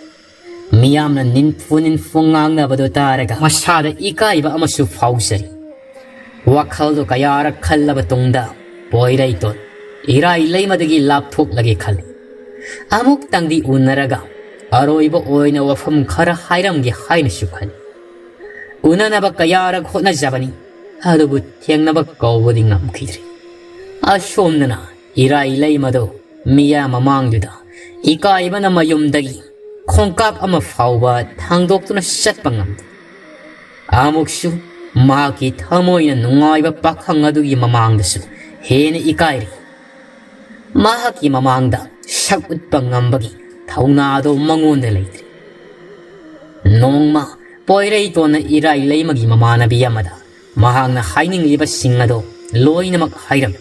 ꯃꯤꯌꯥꯝꯅ ꯅꯤꯟꯐꯨ ꯅꯤꯟꯐꯨ ꯉꯥꯡꯅꯕꯗꯨ ꯇꯥꯔꯒ ꯃꯁꯥꯗ ꯏꯀꯥꯏꯕ ꯑꯃꯁꯨ ꯐꯥꯎꯖꯔꯤ꯫ ꯋꯥꯈꯜꯗꯨ ꯀꯌꯥꯔꯛ ꯈꯜꯂꯕ ꯇꯨꯡꯗ ꯄꯣꯏꯔꯩꯇꯣꯟ ꯏꯔꯥꯏ ꯂꯩꯃꯗꯒꯤ ꯂꯥꯞꯊꯣꯛꯂꯒꯦ ꯈꯜꯂꯤ꯫ ꯑꯃꯨꯛꯇꯪꯗꯤ ꯎꯅꯔꯒ ꯑꯔꯣꯏꯕ ꯑꯣꯏꯅ ꯋꯥꯐꯝ ꯈꯔ ꯍꯥꯏꯔꯝꯒꯦ ꯍꯥꯏꯅꯁꯨ ꯈꯜꯂꯤ꯫ ꯎꯅꯅꯕ ꯀꯌꯥꯔꯛ ꯍꯣꯠꯅꯖꯕꯅꯤ, ꯑꯗꯨꯕꯨ ꯊꯦꯡꯅꯕ ꯀꯧꯕꯗꯤ ꯉꯝꯈꯤꯗ꯭ꯔꯤ꯫ ꯑꯁꯣꯝꯗꯅ ꯏꯔꯥꯏ ꯂꯩꯃꯗꯣ ꯃꯤꯌꯥꯝ ꯃꯃꯥꯡꯗꯨꯗ ꯏꯀꯥꯏꯕꯅ ꯃꯌꯨꯝꯗꯒꯤ ꯈꯣꯡꯀꯥꯞ ꯑꯃ ꯐꯥꯎꯕ ꯊꯥꯡꯗꯣꯛꯇꯨꯅ ꯆꯠꯄ ꯉꯝꯗꯦ꯫ ꯑꯃꯨꯛꯁꯨ ꯃꯍꯥꯛꯀꯤ ꯊꯃꯣꯏꯅ ꯅꯨꯡꯉꯥꯏꯕ ꯄꯥꯈꯪ ꯑꯗꯨꯒꯤ ꯃꯃꯥꯡꯗꯁꯨ ꯍꯦꯟꯅ ꯏꯀꯥꯏꯔꯤ꯫ ꯃꯍꯥꯛꯀꯤ ꯃꯃꯥꯡꯗ ꯁꯛ ꯎꯠꯄ ꯉꯝꯕꯒꯤ ꯊꯧꯅꯥ ꯑꯗꯨ ꯃꯉꯣꯟꯗ ꯂꯩꯇ꯭ꯔꯤ꯫ ꯅꯣꯡꯃ ꯄꯣꯏꯔꯩꯇꯣꯟꯅ ꯏꯔꯥꯏ ꯂꯩꯃꯒꯤ ꯃꯃꯥꯟꯅꯕꯤ ꯑꯃꯗ ꯃꯍꯥꯛꯅ ꯍꯥꯏꯅꯤꯡꯂꯤꯕꯁꯤꯡ ꯑꯗꯨ ꯂꯣꯏꯅꯃꯛ ꯍꯥꯏꯔꯝꯃꯤ꯫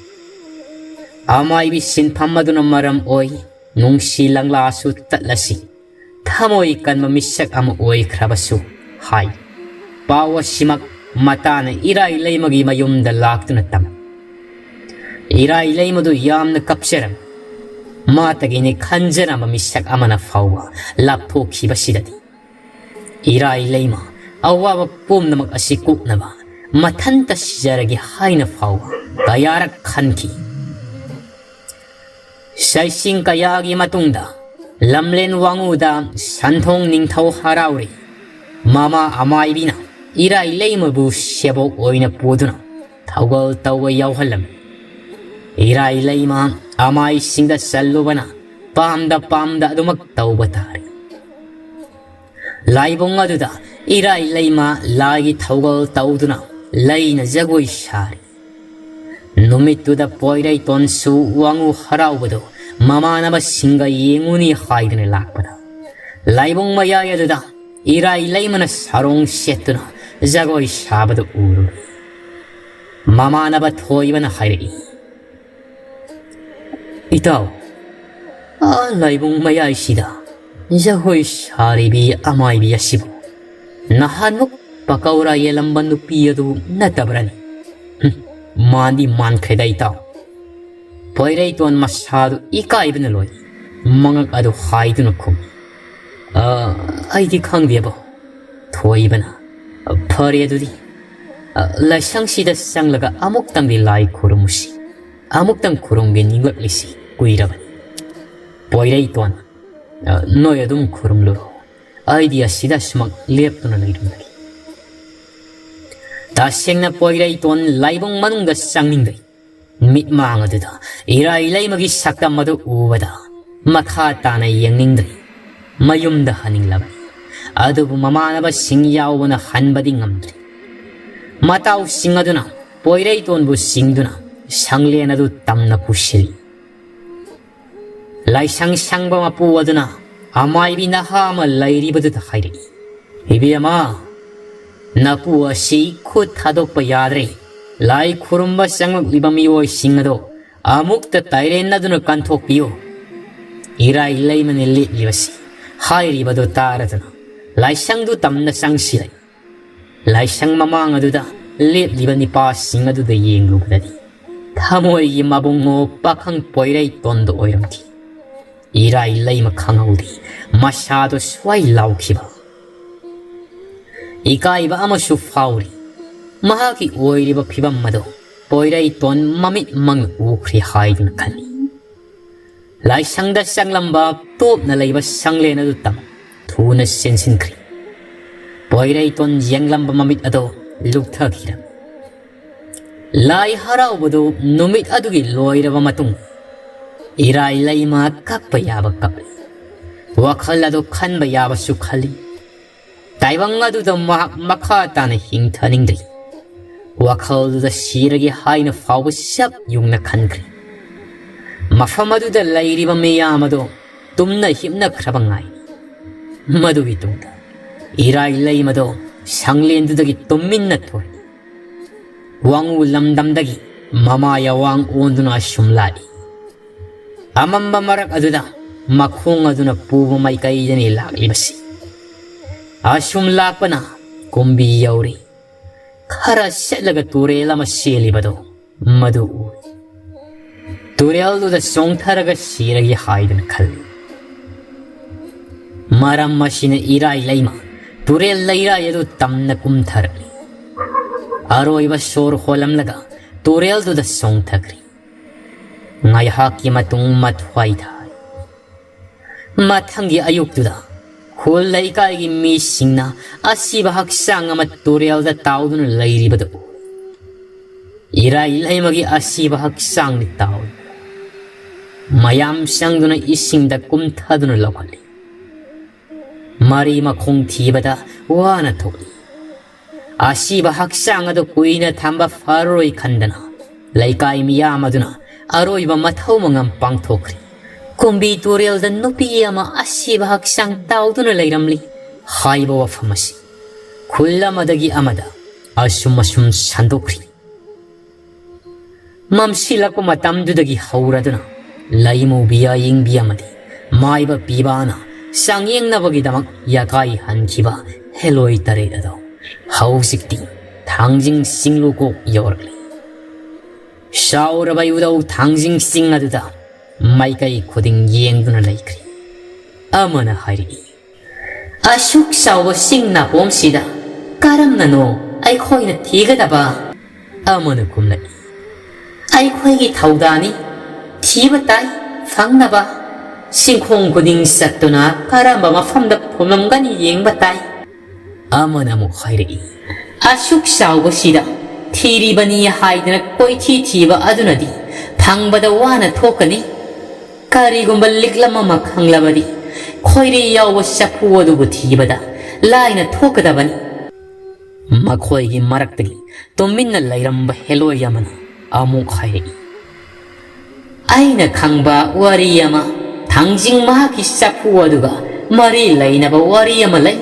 ꯑꯃꯥꯏꯕꯤ ꯁꯤꯟꯐꯝ ꯑꯗꯨꯅ ꯃꯔꯝ ꯑꯣꯏ, ꯅꯨꯡꯁꯤ ꯂꯪꯂꯥꯁꯨ ꯇꯠꯂꯁꯤ, ꯊꯃꯣꯏ ꯀꯟꯕ ꯃꯤꯁꯛ ꯑꯃ ꯑꯣꯏꯈ꯭ꯔꯕꯁꯨ ꯍꯥꯏ꯫ ꯄꯥꯎ ꯑꯁꯤꯃꯛ ꯃꯇꯥꯅ ꯏꯔꯥꯏ ꯂꯩꯃꯒꯤ ꯃꯌꯨꯝꯗ ꯂꯥꯛꯇꯨꯅ ꯇꯝꯃꯤ꯫ ꯏꯔꯥꯏ ꯂꯩꯃꯗꯨ ꯌꯥꯝꯅ ꯀꯞꯆꯔꯝꯃꯤ꯫ ꯃꯥꯇꯒꯤꯅꯤ ꯈꯟꯖꯔꯝꯕ ꯃꯤꯁꯛ ꯑꯃꯅ ꯐꯥꯎꯕ ꯂꯥꯞꯊꯣꯛꯈꯤꯕꯁꯤꯗꯗꯤ ꯏꯔꯥꯏ ꯂꯩꯃ ꯑꯋꯥꯕ ꯄꯨꯝꯅꯃꯛ ꯑꯁꯤ ꯀꯣꯛꯅꯕ ꯃꯊꯟꯇ ꯁꯤꯖꯔꯒꯦ ꯍꯥꯏꯅ ꯐꯥꯎꯕ ꯀꯌꯥꯔꯛ ꯈꯟꯈꯤ꯫ ꯆꯩꯁꯤꯡ ꯀꯌꯥꯒꯤ ꯃꯇꯨꯡꯗ ꯂꯝꯂꯦꯟ ꯋꯥꯉꯨꯗ ꯁꯟꯊꯣꯡ ꯅꯤꯡꯊꯧ ꯍꯔꯥꯎꯔꯤ꯫ ꯃꯃꯥ ꯑꯃꯥꯏꯕꯤꯅ ꯏꯔꯥꯏ ꯂꯩꯃꯕꯨ ꯁꯦꯕꯣꯛ ꯑꯣꯏꯅ ꯄꯨꯗꯨꯅ ꯊꯧꯒꯜ ꯇꯧꯕ ꯌꯥꯎꯍꯜꯂꯝꯃꯤ꯫ ꯏꯔꯥꯏ ꯂꯩꯃ ꯑꯃꯥꯏꯁꯤꯡꯗ ꯆꯜꯂꯨꯕꯅ ꯄꯥꯝꯗ ꯄꯥꯝꯗ ꯑꯗꯨꯃꯛ ꯇꯧꯕ ꯇꯥꯔꯦ꯫ ꯂꯥꯏꯕꯨꯡ ꯑꯗꯨꯗ ꯏꯔꯥꯏ ꯂꯩꯃ ꯂꯥꯏꯒꯤ ꯊꯧꯒꯜ ꯇꯧꯗꯨꯅ ꯂꯩꯅ ꯖꯒꯣꯏ ꯁꯥꯔꯤ꯫ ꯅꯨꯃꯤꯠꯇꯨꯗ ꯄꯣꯏꯔꯩꯇꯣꯟꯁꯨ ꯋꯥꯉꯨ ꯍꯔꯥꯎꯕꯗꯨ ꯃꯃꯥꯟꯅꯕꯁꯤꯡꯒ ꯌꯦꯡꯉꯨꯅꯤ ꯍꯥꯏꯗꯨꯅ ꯂꯥꯛꯄꯗ, ꯂꯥꯏꯕꯨꯡ ꯃꯌꯥꯏ ꯑꯗꯨꯗ ꯏꯔꯥꯏ ꯂꯩꯃꯅ ꯁꯥꯔꯣꯡ ꯁꯦꯠꯇꯨꯅ ꯖꯒꯣꯏ ꯁꯥꯕꯗꯨ ꯎꯔꯨꯔꯦ꯫ ꯃꯃꯥꯟꯅꯕ ꯊꯣꯏꯕꯅ ꯍꯥꯏꯔꯛꯏ, "ꯏꯇꯥꯎ, ꯑꯥ ꯂꯥꯏꯕꯨꯡ ꯃꯌꯥꯏꯁꯤꯗ ꯖꯒꯣꯏ ꯁꯥꯔꯤꯕꯤ ꯑꯃꯥꯏꯕꯤ ꯑꯁꯤꯕꯨ ꯅꯍꯥꯟꯃꯨꯛ ꯄꯀꯧꯔꯥ ꯌꯦꯜꯂꯝꯕ ꯅꯨꯄꯤ ꯑꯗꯨ ꯅꯠꯇꯕ꯭ꯔꯅꯤ?" "ꯍꯨꯝ, ꯃꯥꯟꯗꯤ ꯃꯥꯟꯈ꯭ꯔꯦꯗ ꯏꯇꯥꯎ꯫" ꯄꯣꯏꯔꯩꯇꯣꯟ ꯃꯁꯥꯗꯨ ꯏꯀꯥꯏꯕꯅ ꯂꯣꯏ꯫ ꯃꯉꯛ ꯑꯗꯨ ꯍꯥꯏꯗꯨꯅ ꯈꯨꯝꯃꯤ, "ꯑ, ꯑꯩꯗꯤ ꯈꯪꯗꯦꯕꯣ, ꯊꯣꯏꯕꯅ꯫ ꯐꯔꯦ ꯑꯗꯨꯗꯤ, ꯑ, ꯂꯥꯏꯁꯪꯁꯤꯗ ꯆꯪꯂꯒ ꯑꯃꯨꯛꯇꯪꯗꯤ ꯂꯥꯏ ꯈꯨꯔꯨꯝꯃꯨꯁꯤ꯫ ꯑꯃꯨꯛꯇꯪ ꯈꯨꯔꯨꯝꯒꯦ ꯅꯤꯡꯂꯛꯂꯤꯁꯤ ꯀꯨꯏꯔꯕꯅꯤ꯫" ꯄꯣꯏꯔꯩꯇꯣꯟ, "ꯑ, ꯅꯣꯏ ꯑꯗꯨꯝ ꯈꯨꯔꯨꯝꯂꯨꯔꯣ꯫ ꯑꯩꯗꯤ ꯑꯁꯤꯗ ꯁꯨꯃꯛ ꯂꯦꯞꯇꯨꯅ ꯂꯩꯔꯝꯂꯒꯦ꯫" ꯇꯁꯦꯡꯅ ꯄꯣꯏꯔꯩꯇꯣꯟ ꯂꯥꯏꯕꯨꯡ ꯃꯅꯨꯡꯗ ꯆꯪꯅꯤꯡꯗꯦ꯫ ꯃꯤꯠꯃꯥꯡ ꯑꯗꯨꯗ ꯏꯔꯥꯏ ꯂꯩꯃꯒꯤ ꯁꯛꯇꯝ ꯑꯗꯨ ꯎꯕꯗ ꯃꯈꯥ ꯇꯥꯅ ꯌꯦꯡꯅꯤꯡꯗ꯭ꯔꯦ꯫ ꯃꯌꯨꯝꯗ ꯍꯟꯅꯤꯡꯂꯕꯅꯤ꯫ ꯑꯗꯨꯕꯨ ꯃꯃꯥꯟꯅꯕꯁꯤꯡ ꯌꯥꯎꯕꯅ ꯍꯟꯕꯗꯤ ꯉꯝꯗ꯭ꯔꯦ꯫ ꯃꯇꯥꯎꯁꯤꯡ ꯑꯗꯨꯅ ꯄꯣꯏꯔꯩꯇꯣꯟꯕꯨ ꯆꯤꯡꯗꯨꯅ ꯁꯪꯂꯦꯟ ꯑꯗꯨ ꯇꯝꯅ ꯄꯨꯁꯤꯜꯂꯤ꯫ ꯂꯥꯏꯁꯪ ꯁꯪꯕ ꯃꯄꯨ ꯑꯗꯨꯅ ꯑꯃꯥꯏꯕꯤ ꯅꯍꯥ ꯑꯃ ꯂꯩꯔꯤꯕꯗꯨꯗ ꯍꯥꯏꯔꯛꯏ, "ꯏꯕꯦꯝꯃ, ꯅꯄꯨ ꯑꯁꯤ ꯈꯨꯠ ꯊꯥꯗꯣꯛꯄ ꯌꯥꯗ꯭ꯔꯦ꯫ ꯂꯥꯏ ꯈꯨꯔꯨꯝꯕ ꯆꯪꯂꯛꯂꯤꯕ ꯃꯤꯑꯣꯏꯁꯤꯡ ꯑꯗꯣ ꯑꯃꯨꯛꯇ ꯇꯥꯏꯔꯦꯟꯅꯗꯨꯅ ꯀꯟꯊꯣꯛꯄꯤꯌꯨ꯫ ꯏꯔꯥꯏ ꯂꯩꯃꯅ ꯂꯦꯞꯂꯤꯕꯁꯤ ꯍꯥꯏꯔꯤꯕꯗꯨ ꯇꯥꯔꯗꯨꯅ ꯂꯥꯏꯁꯪꯗꯨ ꯇꯝꯅ ꯆꯪꯁꯤꯜꯂꯛꯏ꯫ ꯂꯥꯏꯁꯪ ꯃꯃꯥꯡ ꯑꯗꯨꯗ ꯂꯦꯞꯂꯤꯕ ꯅꯤꯄꯥꯁꯤꯡ ꯑꯗꯨꯗ ꯌꯦꯡꯂꯨꯕꯗꯗꯤ ꯊꯃꯣꯏꯒꯤ ꯃꯕꯨꯡꯉꯣ ꯄꯥꯈꯪ ꯄꯣꯏꯔꯩꯇꯣꯟꯗꯨ ꯑꯣꯏꯔꯝꯈꯤ꯫ ꯏꯔꯥꯏ ꯂꯩꯃ ꯈꯪꯍꯧꯗꯦ ꯃꯁꯥꯗꯨ ꯁ꯭ꯋꯥꯏ ꯂꯥꯎꯈꯤꯕ꯫ ꯏꯀꯥꯏꯕ ꯑꯃꯁꯨ ꯐꯥꯎꯔꯤ꯫ ꯃꯍꯥꯛꯀꯤ ꯑꯣꯏꯔꯤꯕ ꯐꯤꯚꯝ ꯑꯗꯨ ꯄꯣꯏꯔꯩꯇꯣꯟ ꯃꯃꯤꯠꯃꯛꯅ ꯎꯈ꯭ꯔꯦ ꯍꯥꯏꯗꯨꯅ ꯈꯜꯂꯤ꯫ ꯂꯥꯏꯁꯪꯗ ꯆꯪꯂꯝꯕ ꯇꯣꯞꯅ ꯂꯩꯕ ꯁꯪꯂꯦꯟ ꯑꯗꯨ ꯇꯝ ꯊꯨꯅ ꯆꯦꯟꯁꯤꯟꯈ꯭ꯔꯦ꯫ ꯄꯣꯏꯔꯩꯇꯣꯟ ꯌꯦꯡꯂꯝꯕ ꯃꯃꯤꯠ ꯑꯗꯨ ꯂꯨꯞꯊꯈꯤꯔꯝꯃꯤ꯫ ꯂꯥꯏ ꯍꯔꯥꯎꯕꯗꯨ ꯅꯨꯃꯤꯠ ꯑꯗꯨꯒꯤ ꯂꯣꯏꯔꯕ ꯃꯇꯨꯡ ꯏꯔꯥꯏ ꯂꯩꯃ ꯀꯞꯄ ꯌꯥꯕ ꯀꯞꯂꯤ꯫ ꯋꯥꯈꯜ ꯑꯗꯨ ꯈꯟꯕ ꯌꯥꯕꯁꯨ ꯈꯜꯂꯤ꯫ ꯇꯥꯏꯕꯪ ꯑꯗꯨꯗ ꯃꯍꯥꯛ ꯃꯈꯥ ꯇꯥꯅ ꯍꯤꯡꯊꯅꯤꯡꯗ꯭ꯔꯤ꯫ ꯋꯥꯈꯜꯗꯨꯗ ꯁꯤꯔꯒꯦ ꯍꯥꯏꯅ ꯐꯥꯎꯕ ꯆꯞ ꯌꯨꯡꯅ ꯈꯟꯈ꯭ꯔꯦ꯫ ꯃꯐꯝ ꯑꯗꯨꯗ ꯂꯩꯔꯤꯕ ꯃꯤꯌꯥꯝ ꯑꯗꯨ ꯇꯨꯝꯅ ꯍꯤꯞꯅꯈ꯭ꯔꯕ ꯉꯥꯏ꯫ ꯃꯗꯨꯒꯤ ꯇꯨꯡꯗ ꯏꯔꯥꯏ ꯂꯩꯃꯗꯣ ꯁꯪꯂꯦꯟꯗꯨꯗꯒꯤ ꯇꯨꯝꯃꯤꯟꯅ ꯊꯣꯔꯛꯏ꯫ ꯋꯥꯉꯨ ꯂꯝꯗꯝꯗꯒꯤ ꯃꯃꯥ ꯌꯥꯋꯥꯡ ꯑꯣꯟꯗꯨꯅ ꯑꯁꯨꯝ ꯂꯥꯛꯏ꯫ ꯑꯃꯝꯕ ꯃꯔꯛ ꯑꯗꯨꯗ ꯃꯈꯣꯡ ꯑꯗꯨꯅ ꯄꯨꯕ ꯃꯥꯏꯀꯩꯗꯅꯤ ꯂꯥꯛꯂꯤꯕꯁꯤ꯫ ꯑꯁꯨꯝ ꯂꯥꯛꯄꯅ ꯀꯨꯝꯕꯤ ꯌꯧꯔꯤ꯫ ꯈꯔ ꯆꯠꯂꯒ ꯇꯨꯔꯦꯜ ꯑꯃ ꯆꯦꯜꯂꯤꯕꯗꯣ ꯃꯗꯨ ꯎꯏ꯫ ꯇꯨꯔꯦꯜꯗꯨꯗ ꯆꯣꯡꯊꯔꯒ ꯁꯤꯔꯒꯦ ꯍꯥꯏꯗꯨꯅ ꯈꯜꯂꯤ꯫ ꯃꯔꯝ ꯑꯁꯤꯅ ꯏꯔꯥꯏ ꯂꯩꯃ ꯇꯨꯔꯦꯜ ꯂꯩꯔꯥꯏ ꯑꯗꯨ ꯇꯝꯅ ꯀꯨꯝꯊꯔꯛꯂꯤ꯫ ꯑꯔꯣꯏꯕ ꯁꯣꯔ ꯍꯣꯜꯂꯝꯂꯒ ꯇꯨꯔꯦꯜꯗꯨꯗ ꯆꯣꯡꯊꯈ꯭ꯔꯤ꯫ ꯉꯥꯏꯍꯥꯛꯀꯤ ꯃꯇꯨꯡ ꯃꯊ꯭ꯋꯥꯏ ꯊꯥꯏ꯫ ꯃꯊꯪꯒꯤ ꯑꯌꯨꯛꯇꯨꯗ ꯈꯨꯜ ꯂꯩꯀꯥꯏꯒꯤ ꯃꯤꯁꯤꯡꯅ ꯑꯁꯤꯕ ꯍꯛꯆꯥꯡ ꯑꯃ ꯇꯨꯔꯦꯜꯗ ꯇꯥꯎꯗꯨꯅ ꯂꯩꯔꯤꯕꯗꯨ ꯎꯏ꯫ ꯏꯔꯥꯏ ꯂꯩꯃꯒꯤ ꯑꯁꯤꯕ ꯍꯛꯆꯥꯡꯗꯤ ꯇꯥꯎꯏ꯫ ꯃꯌꯥꯝ ꯆꯪꯗꯨꯅ ꯏꯁꯤꯡꯗ ꯀꯨꯝꯊꯗꯨꯅ ꯂꯧꯈꯠꯂꯤ꯫ ꯃꯔꯤ ꯃꯈꯣꯡ ꯊꯤꯕꯗ ꯋꯥꯅ ꯊꯣꯛꯏ꯫ ꯑꯁꯤꯕ ꯍꯛꯆꯥꯡ ꯑꯗꯨ ꯀꯨꯏꯅ ꯊꯝꯕ ꯐꯔꯔꯣꯏ ꯈꯟꯗꯅ ꯂꯩꯀꯥꯏ ꯃꯤꯌꯥꯝ ꯑꯗꯨꯅ ꯑꯔꯣꯏꯕ ꯃꯊꯧ ꯃꯉꯝ ꯄꯥꯡꯊꯣꯛꯈ꯭ꯔꯤ꯫ ꯀꯨꯝꯕꯤ ꯇꯨꯔꯦꯜꯗ ꯅꯨꯄꯤ ꯑꯃ ꯑꯁꯤꯕ ꯍꯛꯆꯥꯡ ꯇꯥꯎꯗꯨꯅ ꯂꯩꯔꯝꯂꯤ ꯍꯥꯏꯕ ꯋꯥꯐꯝ ꯑꯁꯤ ꯈꯨꯜ ꯑꯃꯗꯒꯤ ꯑꯃꯗ ꯑꯁꯨꯝ ꯑꯁꯨꯝ ꯁꯟꯗꯣꯛꯈ꯭ꯔꯤ꯫ ꯃꯝꯁꯤꯜꯂꯛꯄ ꯃꯇꯝꯗꯨꯗꯒꯤ ꯍꯧꯔꯗꯨꯅ ꯂꯩꯃꯨꯕꯤ ꯑꯏꯪꯕꯤ ꯑꯃꯗꯤ ꯃꯥꯏꯕ ꯄꯤꯕꯥꯅ ꯆꯥꯡꯌꯦꯡꯅꯕꯒꯤꯗꯃꯛ ꯌꯥꯀꯥꯏ ꯍꯟꯈꯤꯕ ꯍꯦꯂꯣꯏ ꯇꯔꯦꯠ ꯑꯗꯣ ꯍꯧꯖꯤꯛꯇꯤ ꯊꯥꯡꯖꯤꯡ ꯆꯤꯡꯂꯨꯀꯣꯛ ꯌꯧꯔꯛꯂꯤ꯫ ꯆꯥꯎꯔꯕ ꯏꯕꯨꯙꯧ ꯊꯥꯡꯖꯤꯡ ꯆꯤꯡ ꯑꯗꯨꯗ ꯃꯥꯏꯀꯩ ꯈꯨꯗꯤꯡ ꯌꯦꯡꯗꯨꯅ ꯂꯩꯈ꯭ꯔꯤ꯫ ꯑꯃꯅ ꯍꯥꯏꯔꯛꯏ, "ꯑꯁꯨꯛ ꯆꯥꯎꯕ ꯆꯤꯡ ꯅꯥꯄꯣꯝꯁꯤꯗ ꯀꯔꯝꯅꯅꯣ ꯑꯩꯈꯣꯏꯅ ꯊꯤꯒꯗꯕ?" ꯑꯃꯅ ꯈꯨꯝꯂꯛꯏ, "ꯑꯩꯈꯣꯏꯒꯤ ꯊꯧꯗꯥꯅꯤ, ꯊꯤꯕ ꯇꯥꯏ, ꯐꯪꯅꯕ꯫ ꯆꯤꯡꯈꯣꯡ ꯈꯨꯗꯤꯡ ꯆꯠꯇꯨꯅ ꯀꯔꯝꯕ ꯃꯐꯝꯗ ꯐꯨꯝꯂꯝꯒꯅꯤ ꯌꯦꯡꯕ ꯇꯥꯏ꯫" ꯑꯃꯅ ꯑꯃꯨꯛ ꯍꯥꯏꯔꯛꯏ, "ꯑꯁꯨꯛ ꯆꯥꯎꯕꯁꯤꯗ ꯊꯤꯔꯤꯕꯅꯤ ꯍꯥꯏꯗꯅ ꯀꯣꯏꯊꯤ ꯊꯤꯕ ꯑꯗꯨꯅꯗꯤ ꯐꯪꯕꯗ ꯋꯥꯅ ꯊꯣꯛꯀꯅꯤ꯫ ꯀꯔꯤꯒꯨꯝꯕ ꯂꯤꯛꯂꯝ ꯑꯃ ꯈꯪꯂꯕꯗꯤ ꯈꯣꯏꯔꯤ ꯌꯥꯎꯕ ꯆꯐꯨ ꯑꯗꯨꯕꯨ ꯊꯤꯕꯗ ꯂꯥꯏꯅ ꯊꯣꯛꯀꯗꯕꯅꯤ꯫" ꯃꯈꯣꯏꯒꯤ ꯃꯔꯛꯇꯒꯤ ꯇꯨꯃꯤꯟꯅ ꯂꯩꯔꯝꯕ ꯍꯦꯂꯣꯏ ꯑꯃꯅ ꯑꯃꯨꯛ ꯍꯥꯏꯔꯛꯏ, "ꯑꯩꯅ ꯈꯪꯕ ꯋꯥꯔꯤ ꯑꯃ, ꯊꯥꯡꯖꯤꯡ ꯃꯍꯥꯛꯀꯤ ꯆꯐꯨ ꯑꯗꯨꯒ ꯃꯔꯤ ꯂꯩꯅꯕ ꯋꯥꯔꯤ ꯑꯃ ꯂꯩ꯫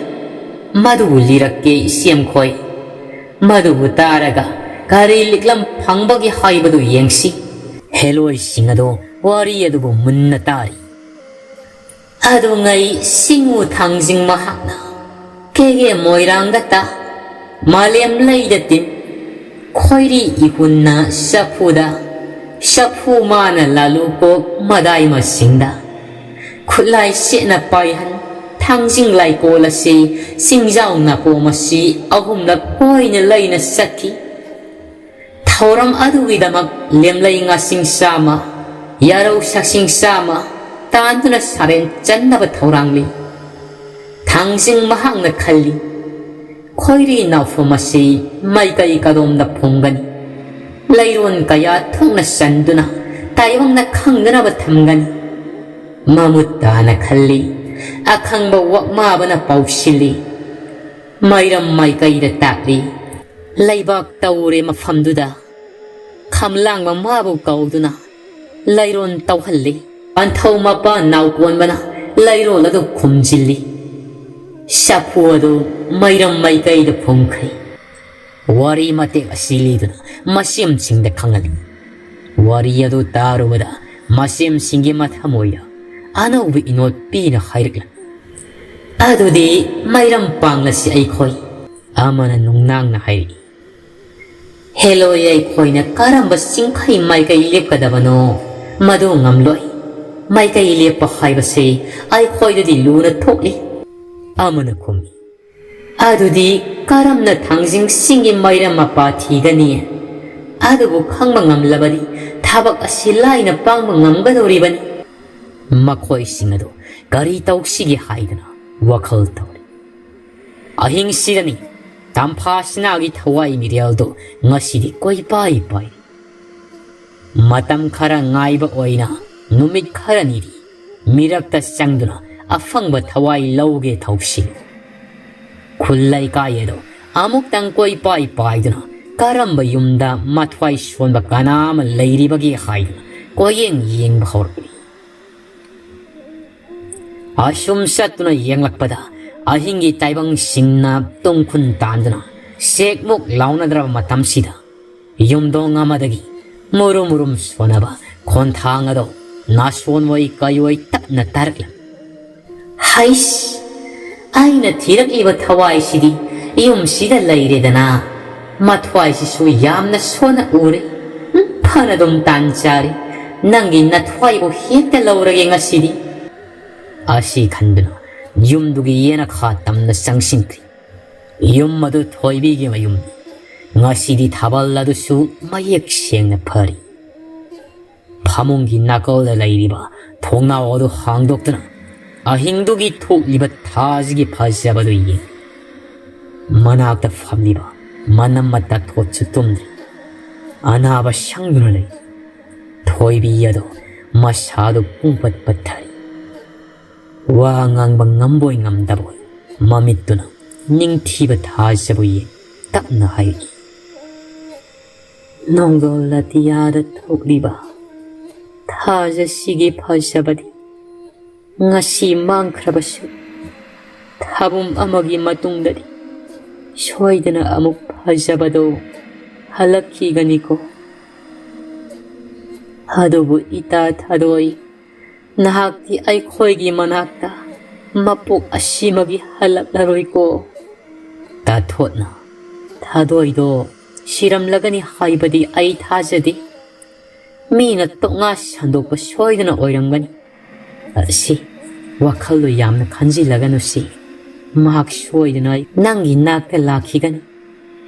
ꯃꯗꯨꯕꯨ ꯂꯤꯔꯛꯀꯦ ꯏꯆꯦꯝꯈꯣꯏ꯫ ꯃꯗꯨꯕꯨ ꯇꯥꯔꯒ ꯀꯔꯤ ꯂꯤꯛꯂꯝ ꯐꯪꯕꯒꯦ ꯍꯥꯏꯕꯗꯨ ꯌꯦꯡꯁꯤ꯫" ꯍꯦꯂꯣꯏꯁꯤꯡ ꯑꯗꯣ ꯋꯥꯔꯤ ꯑꯗꯨꯕꯨ ꯃꯨꯟꯅ ꯇꯥꯔꯤ꯫ ꯑꯗꯨꯉꯩ ꯁꯤꯡꯉꯨ ꯊꯥꯡꯖꯤꯡ ꯃꯍꯥꯛꯅ ꯀꯦꯒꯦ ꯃꯣꯏꯔꯥꯡꯗ ꯇꯥ, ꯃꯥꯂꯦꯝ ꯂꯩꯗ ꯇꯤꯟ, ꯈꯣꯏꯔꯤ ꯏꯍꯨꯟꯅ ꯆꯐꯨꯗ, ꯆꯐꯨ ꯃꯥꯅ ꯂꯥꯂꯨ ꯀꯣꯛ ꯃꯗꯥꯏ ꯃꯁꯤꯡꯗ꯫ ꯈꯨꯠꯂꯥꯏ ꯁꯦꯠꯅ ꯄꯥꯏꯍꯟ ꯊꯥꯡꯖꯤꯡ ꯂꯥꯏꯀꯣꯜ ꯑꯁꯤ, ꯆꯤꯡꯖꯥꯎ ꯅꯥꯄꯣꯝ ꯑꯁꯤ ꯑꯍꯨꯝꯂꯛ ꯀꯣꯏꯅ ꯂꯩꯅ ꯆꯠꯈꯤ꯫ ꯊꯧꯔꯝ ꯑꯗꯨꯒꯤꯗꯃꯛ ꯂꯦꯝꯂꯩ ꯉꯥꯁꯤꯡ ꯆꯥꯝꯃ, ꯌꯥꯔꯧ ꯁꯥꯁꯤꯡ ꯆꯥꯝꯃ ꯇꯥꯟꯗꯨꯅ ꯁꯥꯔꯦꯟ ꯆꯟꯅꯕ ꯊꯧꯔꯥꯡꯂꯤ꯫ ꯊꯥꯡꯖꯤꯡ ꯃꯍꯥꯛꯅ ꯈꯜꯂꯤ, ꯈꯣꯏꯔꯤ ꯅꯥꯎꯐꯝ ꯑꯁꯤ ꯃꯥꯏꯀꯩ ꯀꯗꯣꯝꯗ ꯐꯨꯝꯒꯅꯤ? ꯂꯩꯔꯣꯟ ꯀꯌꯥ ꯊꯣꯛꯅ ꯆꯟꯗꯨꯅ ꯇꯥꯏꯕꯪꯅ ꯈꯪꯗꯅꯕ ꯊꯝꯒꯅꯤ? ꯃꯃꯨꯠ ꯇꯥꯅ ꯈꯜꯂꯤ꯫ ꯑꯈꯪꯕ ꯋꯥꯛꯃꯥꯕꯅ ꯄꯥꯎꯁꯤꯜꯂꯤ꯫ ꯃꯩꯔꯝ ꯃꯥꯏꯀꯩꯗ ꯇꯥꯛꯂꯤ꯫ ꯂꯩꯕꯥꯛ ꯇꯧꯔꯦ ꯃꯐꯝꯗꯨꯗ ꯈꯝꯂꯥꯡꯕ ꯃꯥꯕꯨ ꯀꯧꯗꯨꯅ ꯂꯩꯔꯣꯟ ꯇꯧꯍꯜꯂꯤ꯫ ꯄꯟꯊꯧ ꯃꯄꯥ ꯅꯥꯎꯀꯣꯟꯕꯅ ꯂꯩꯔꯣꯜ ꯑꯗꯨ ꯈꯨꯝꯖꯤꯜꯂꯤ꯫ ꯆꯐꯨ ꯑꯗꯨ ꯃꯩꯔꯝ ꯃꯥꯏꯀꯩꯗ ꯐꯨꯝꯈ꯭ꯔꯦ꯫ ꯋꯥꯔꯤ ꯃꯇꯦꯛ ꯑꯁꯤ ꯂꯤꯗꯨꯅ ꯃꯁꯦꯝꯁꯤꯡꯗ ꯈꯪꯍꯜꯂꯤ꯫ ꯋꯥꯔꯤ ꯑꯗꯨ ꯇꯥꯔꯨꯕꯗ ꯃꯁꯦꯝꯁꯤꯡꯒꯤ ꯃꯊꯃꯣꯏꯗ ꯑꯅꯧꯕ ꯏꯅꯣꯠ ꯄꯤꯅ ꯍꯥꯏꯔꯛꯂꯝꯃꯤ꯫ "ꯑꯗꯨꯗꯤ ꯃꯩꯔꯝ ꯄꯥꯡꯂꯁꯤ ꯑꯩꯈꯣꯏ", ꯑꯃꯅ ꯅꯨꯡꯅꯥꯡꯅ ꯍꯥꯏꯔꯛꯏ꯫ "ꯍꯦꯂꯣꯏ, ꯑꯩꯈꯣꯏꯅ ꯀꯔꯝꯕ ꯆꯤꯡꯈꯩ ꯃꯥꯏꯀꯩ ꯂꯦꯞꯀꯗꯕꯅꯣ, ꯃꯗꯨ ꯉꯝꯂꯣꯏ꯫ ꯃꯥꯏꯀꯩ ꯂꯦꯞꯄ ꯍꯥꯏꯕꯁꯤ ꯑꯩꯈꯣꯏꯗꯗꯤ ꯂꯨꯅ ꯊꯣꯛꯂꯤ", ꯑꯃꯅ ꯈꯨꯝꯃꯤ꯫ "ꯑꯗꯨꯗꯤ ꯀꯔꯝꯅ ꯊꯥꯡꯖꯤꯡ ꯆꯤꯡꯒꯤ ꯃꯩꯔꯝ ꯃꯄꯥ ꯊꯤꯒꯅꯤ? ꯑꯗꯨꯕꯨ ꯈꯪꯕ ꯉꯝꯂꯕꯗꯤ ꯊꯕꯛ ꯑꯁꯤ ꯂꯥꯏꯅ ꯄꯥꯡꯕ ꯉꯝꯒꯗꯧꯔꯤꯕꯅꯤ"꯫ ꯃꯈꯣꯏꯁꯤꯡ ꯑꯗꯨ ꯀꯔꯤ ꯇꯧꯁꯤꯒꯦ ꯍꯥꯏꯗꯅ ꯋꯥꯈꯜ ꯇꯧꯔꯤ꯫ ꯑꯍꯤꯡꯁꯤꯗꯅꯤ ꯇꯝꯐꯥ ꯁꯤꯅꯥꯒꯤ ꯊꯋꯥꯏ ꯃꯤꯔꯦꯜꯗꯨ ꯉꯁꯤꯗꯤ ꯀꯣꯏꯄꯥꯏ ꯄꯥꯏ꯫ ꯃꯇꯝ ꯈꯔ ꯉꯥꯏꯕ ꯑꯣꯏꯅ ꯅꯨꯃꯤꯠ ꯈꯔꯅꯤꯗꯤ ꯃꯤꯔꯛꯇ ꯆꯪꯗꯨꯅ ꯑꯐꯪꯕ ꯊꯋꯥꯏ ꯂꯧꯒꯦ ꯊꯧꯁꯤ꯫ ꯈꯨꯜ ꯂꯩꯀꯥꯏ ꯑꯗꯨ ꯑꯃꯨꯛꯇꯪ ꯀꯣꯏꯄꯥꯏ ꯄꯥꯏꯗꯨꯅ ꯀꯔꯝꯕ ꯌꯨꯝꯗ ꯃꯊ꯭ꯋꯥꯏ ꯁꯣꯟꯕ ꯀꯅꯥ ꯑꯃ ꯂꯩꯔꯤꯕꯒꯦ ꯍꯥꯏꯗꯨꯅ ꯀꯣꯏꯌꯦꯡ ꯌꯦꯡꯕ ꯍꯧꯔꯛꯏ꯫ ꯑꯁꯨꯝ ꯆꯠꯇꯨꯅ ꯌꯦꯡꯂꯛꯄꯗ ꯑꯍꯤꯡꯒꯤ ꯇꯥꯏꯕꯪꯁꯤꯡꯅ ꯇꯨꯡꯈꯨꯟ ꯇꯥꯟꯗꯨꯅ ꯆꯦꯛꯃꯨꯛ ꯂꯥꯎꯅꯗ꯭ꯔꯕ ꯃꯇꯝꯁꯤꯗ ꯌꯨꯝꯗꯣꯡ ꯑꯃꯗꯒꯤ ꯃꯨꯔꯨꯝ ꯃꯨꯔꯨꯝ ꯁꯣꯟꯅꯕ ꯈꯣꯟꯊꯥꯡ ꯑꯗꯨ ꯅꯥꯁꯣꯟ ꯑꯣꯏ ꯀꯩ ꯑꯣꯏ ꯇꯞꯅ ꯇꯥꯔꯛꯂꯝꯃꯤ꯫ "ꯍꯩꯁ! ꯑꯩꯅ ꯊꯤꯔꯛꯂꯤꯕ ꯊꯋꯥꯏꯁꯤꯗꯤ ꯌꯨꯝꯁꯤꯗ ꯂꯩꯔꯦꯗꯅ꯫ ꯃꯊ꯭ꯋꯥꯏꯁꯤꯁꯨ ꯌꯥꯝꯅ ꯁꯣꯟꯅ ꯎꯔꯦ꯫ ꯎꯝ, ꯐꯅꯗꯨꯝ ꯇꯥꯟ ꯆꯥꯔꯦ꯫ ꯅꯪꯒꯤ ꯅꯊ꯭ꯋꯥꯏꯕꯨ ꯍꯦꯛꯇ ꯂꯧꯔꯒꯦ ꯉꯁꯤꯗꯤ"꯫ ꯑꯁꯤ ꯈꯟꯗꯨꯅ ꯌꯨꯝꯗꯨꯒꯤ ꯌꯦꯅꯈꯥ ꯇꯝꯅ ꯆꯪꯁꯤꯟꯈ꯭ꯔꯤ꯫ ꯌꯨꯝ ꯑꯗꯨ ꯊꯣꯏꯕꯤꯒꯤ ꯃꯌꯨꯝꯅꯤ꯫ ꯉꯁꯤꯗꯤ ꯊꯥꯕꯜ ꯑꯗꯨꯁꯨ ꯃꯌꯦꯛ ꯁꯦꯡꯅ ꯐꯔꯤ꯫ ꯐꯃꯨꯡꯒꯤ ꯅꯥꯀꯜꯗ ꯂꯩꯔꯤꯕ ꯊꯣꯡꯅꯥꯎ ꯑꯗꯨ ꯍꯥꯡꯗꯣꯛꯇꯨꯅ ꯑꯍꯤꯡꯗꯨꯒꯤ ꯊꯣꯛꯂꯤꯕ ꯊꯥꯁꯤꯒꯤ ꯐꯖꯕꯗꯨ ꯌꯦꯡꯂꯤ꯫ ꯃꯅꯥꯛꯇ ꯐꯝꯂꯤꯕ ꯃꯅꯝ ꯃꯇ ꯊꯣꯠꯁꯨ ꯇꯨꯝꯗ꯭ꯔꯤ꯫ ꯑꯅꯥꯕ ꯁꯪꯗꯨꯅ ꯂꯩ꯫ ꯊꯣꯏꯕꯤ ꯑꯗꯨ ꯃꯁꯥꯗꯨ ꯄꯨꯡꯄꯠ ꯄꯠꯊꯔꯤ꯫ ꯋꯥ ꯉꯥꯡꯕ ꯉꯝꯕꯣꯏ ꯉꯝꯗꯕꯣꯏ ꯃꯃꯤꯠꯇꯨꯅ ꯅꯤꯡꯊꯤꯕ ꯊꯥꯖꯕꯨ ꯌꯦꯡ ꯇꯞꯅ ꯍꯥꯏꯔꯛꯏ꯫ "ꯅꯣꯡꯗꯣꯜ ꯑꯇꯤꯌꯥꯗ ꯊꯣꯛꯂꯤꯕ ꯊꯥꯖꯁꯤꯒꯤ ꯐꯖꯕꯗꯤ ꯉꯁꯤ ꯃꯥꯡꯈ꯭ꯔꯕꯁꯨ, ꯊꯥꯕꯨꯝ ꯑꯃꯒꯤ ꯃꯇꯨꯡꯗꯗꯤ ꯁꯣꯏꯗꯅ ꯑꯃꯨꯛ ꯐꯖꯕꯗꯣ ꯍꯜꯂꯛꯈꯤꯒꯅꯤꯀꯣ"꯫ ꯑꯗꯨꯕꯨ ꯏꯇꯥ ꯊꯥꯗꯣꯏ, ꯅꯍꯥꯛꯇꯤ ꯑꯩꯈꯣꯏꯒꯤ ꯃꯅꯥꯛꯇ ꯃꯄꯣꯛ ꯑꯁꯤꯃꯒꯤ ꯍꯜꯂꯛꯂꯔꯣꯏꯀꯣ꯫ ꯇꯥꯊꯣꯠꯅ, ꯊꯥꯗꯣꯏꯗꯣ ꯁꯤꯔꯝꯂꯒꯅꯤ ꯍꯥꯏꯕꯗꯤ ꯑꯩ ꯊꯥꯖꯗꯦ꯫ ꯃꯤꯅ ꯇꯣꯛꯉꯥ ꯁꯟꯗꯣꯛꯄ ꯁꯣꯏꯗꯅ ꯑꯣꯏꯔꯝꯒꯅꯤ꯫ ꯑꯁꯤ, ꯋꯥꯈꯜꯗꯣ ꯌꯥꯝꯅ ꯈꯟꯖꯤꯜꯂꯒꯅꯨ ꯁꯤ꯫ ꯃꯍꯥꯛ ꯁꯣꯏꯗꯅ ꯅꯪꯒꯤ ꯅꯥꯛꯇ ꯂꯥꯛꯈꯤꯒꯅꯤ꯫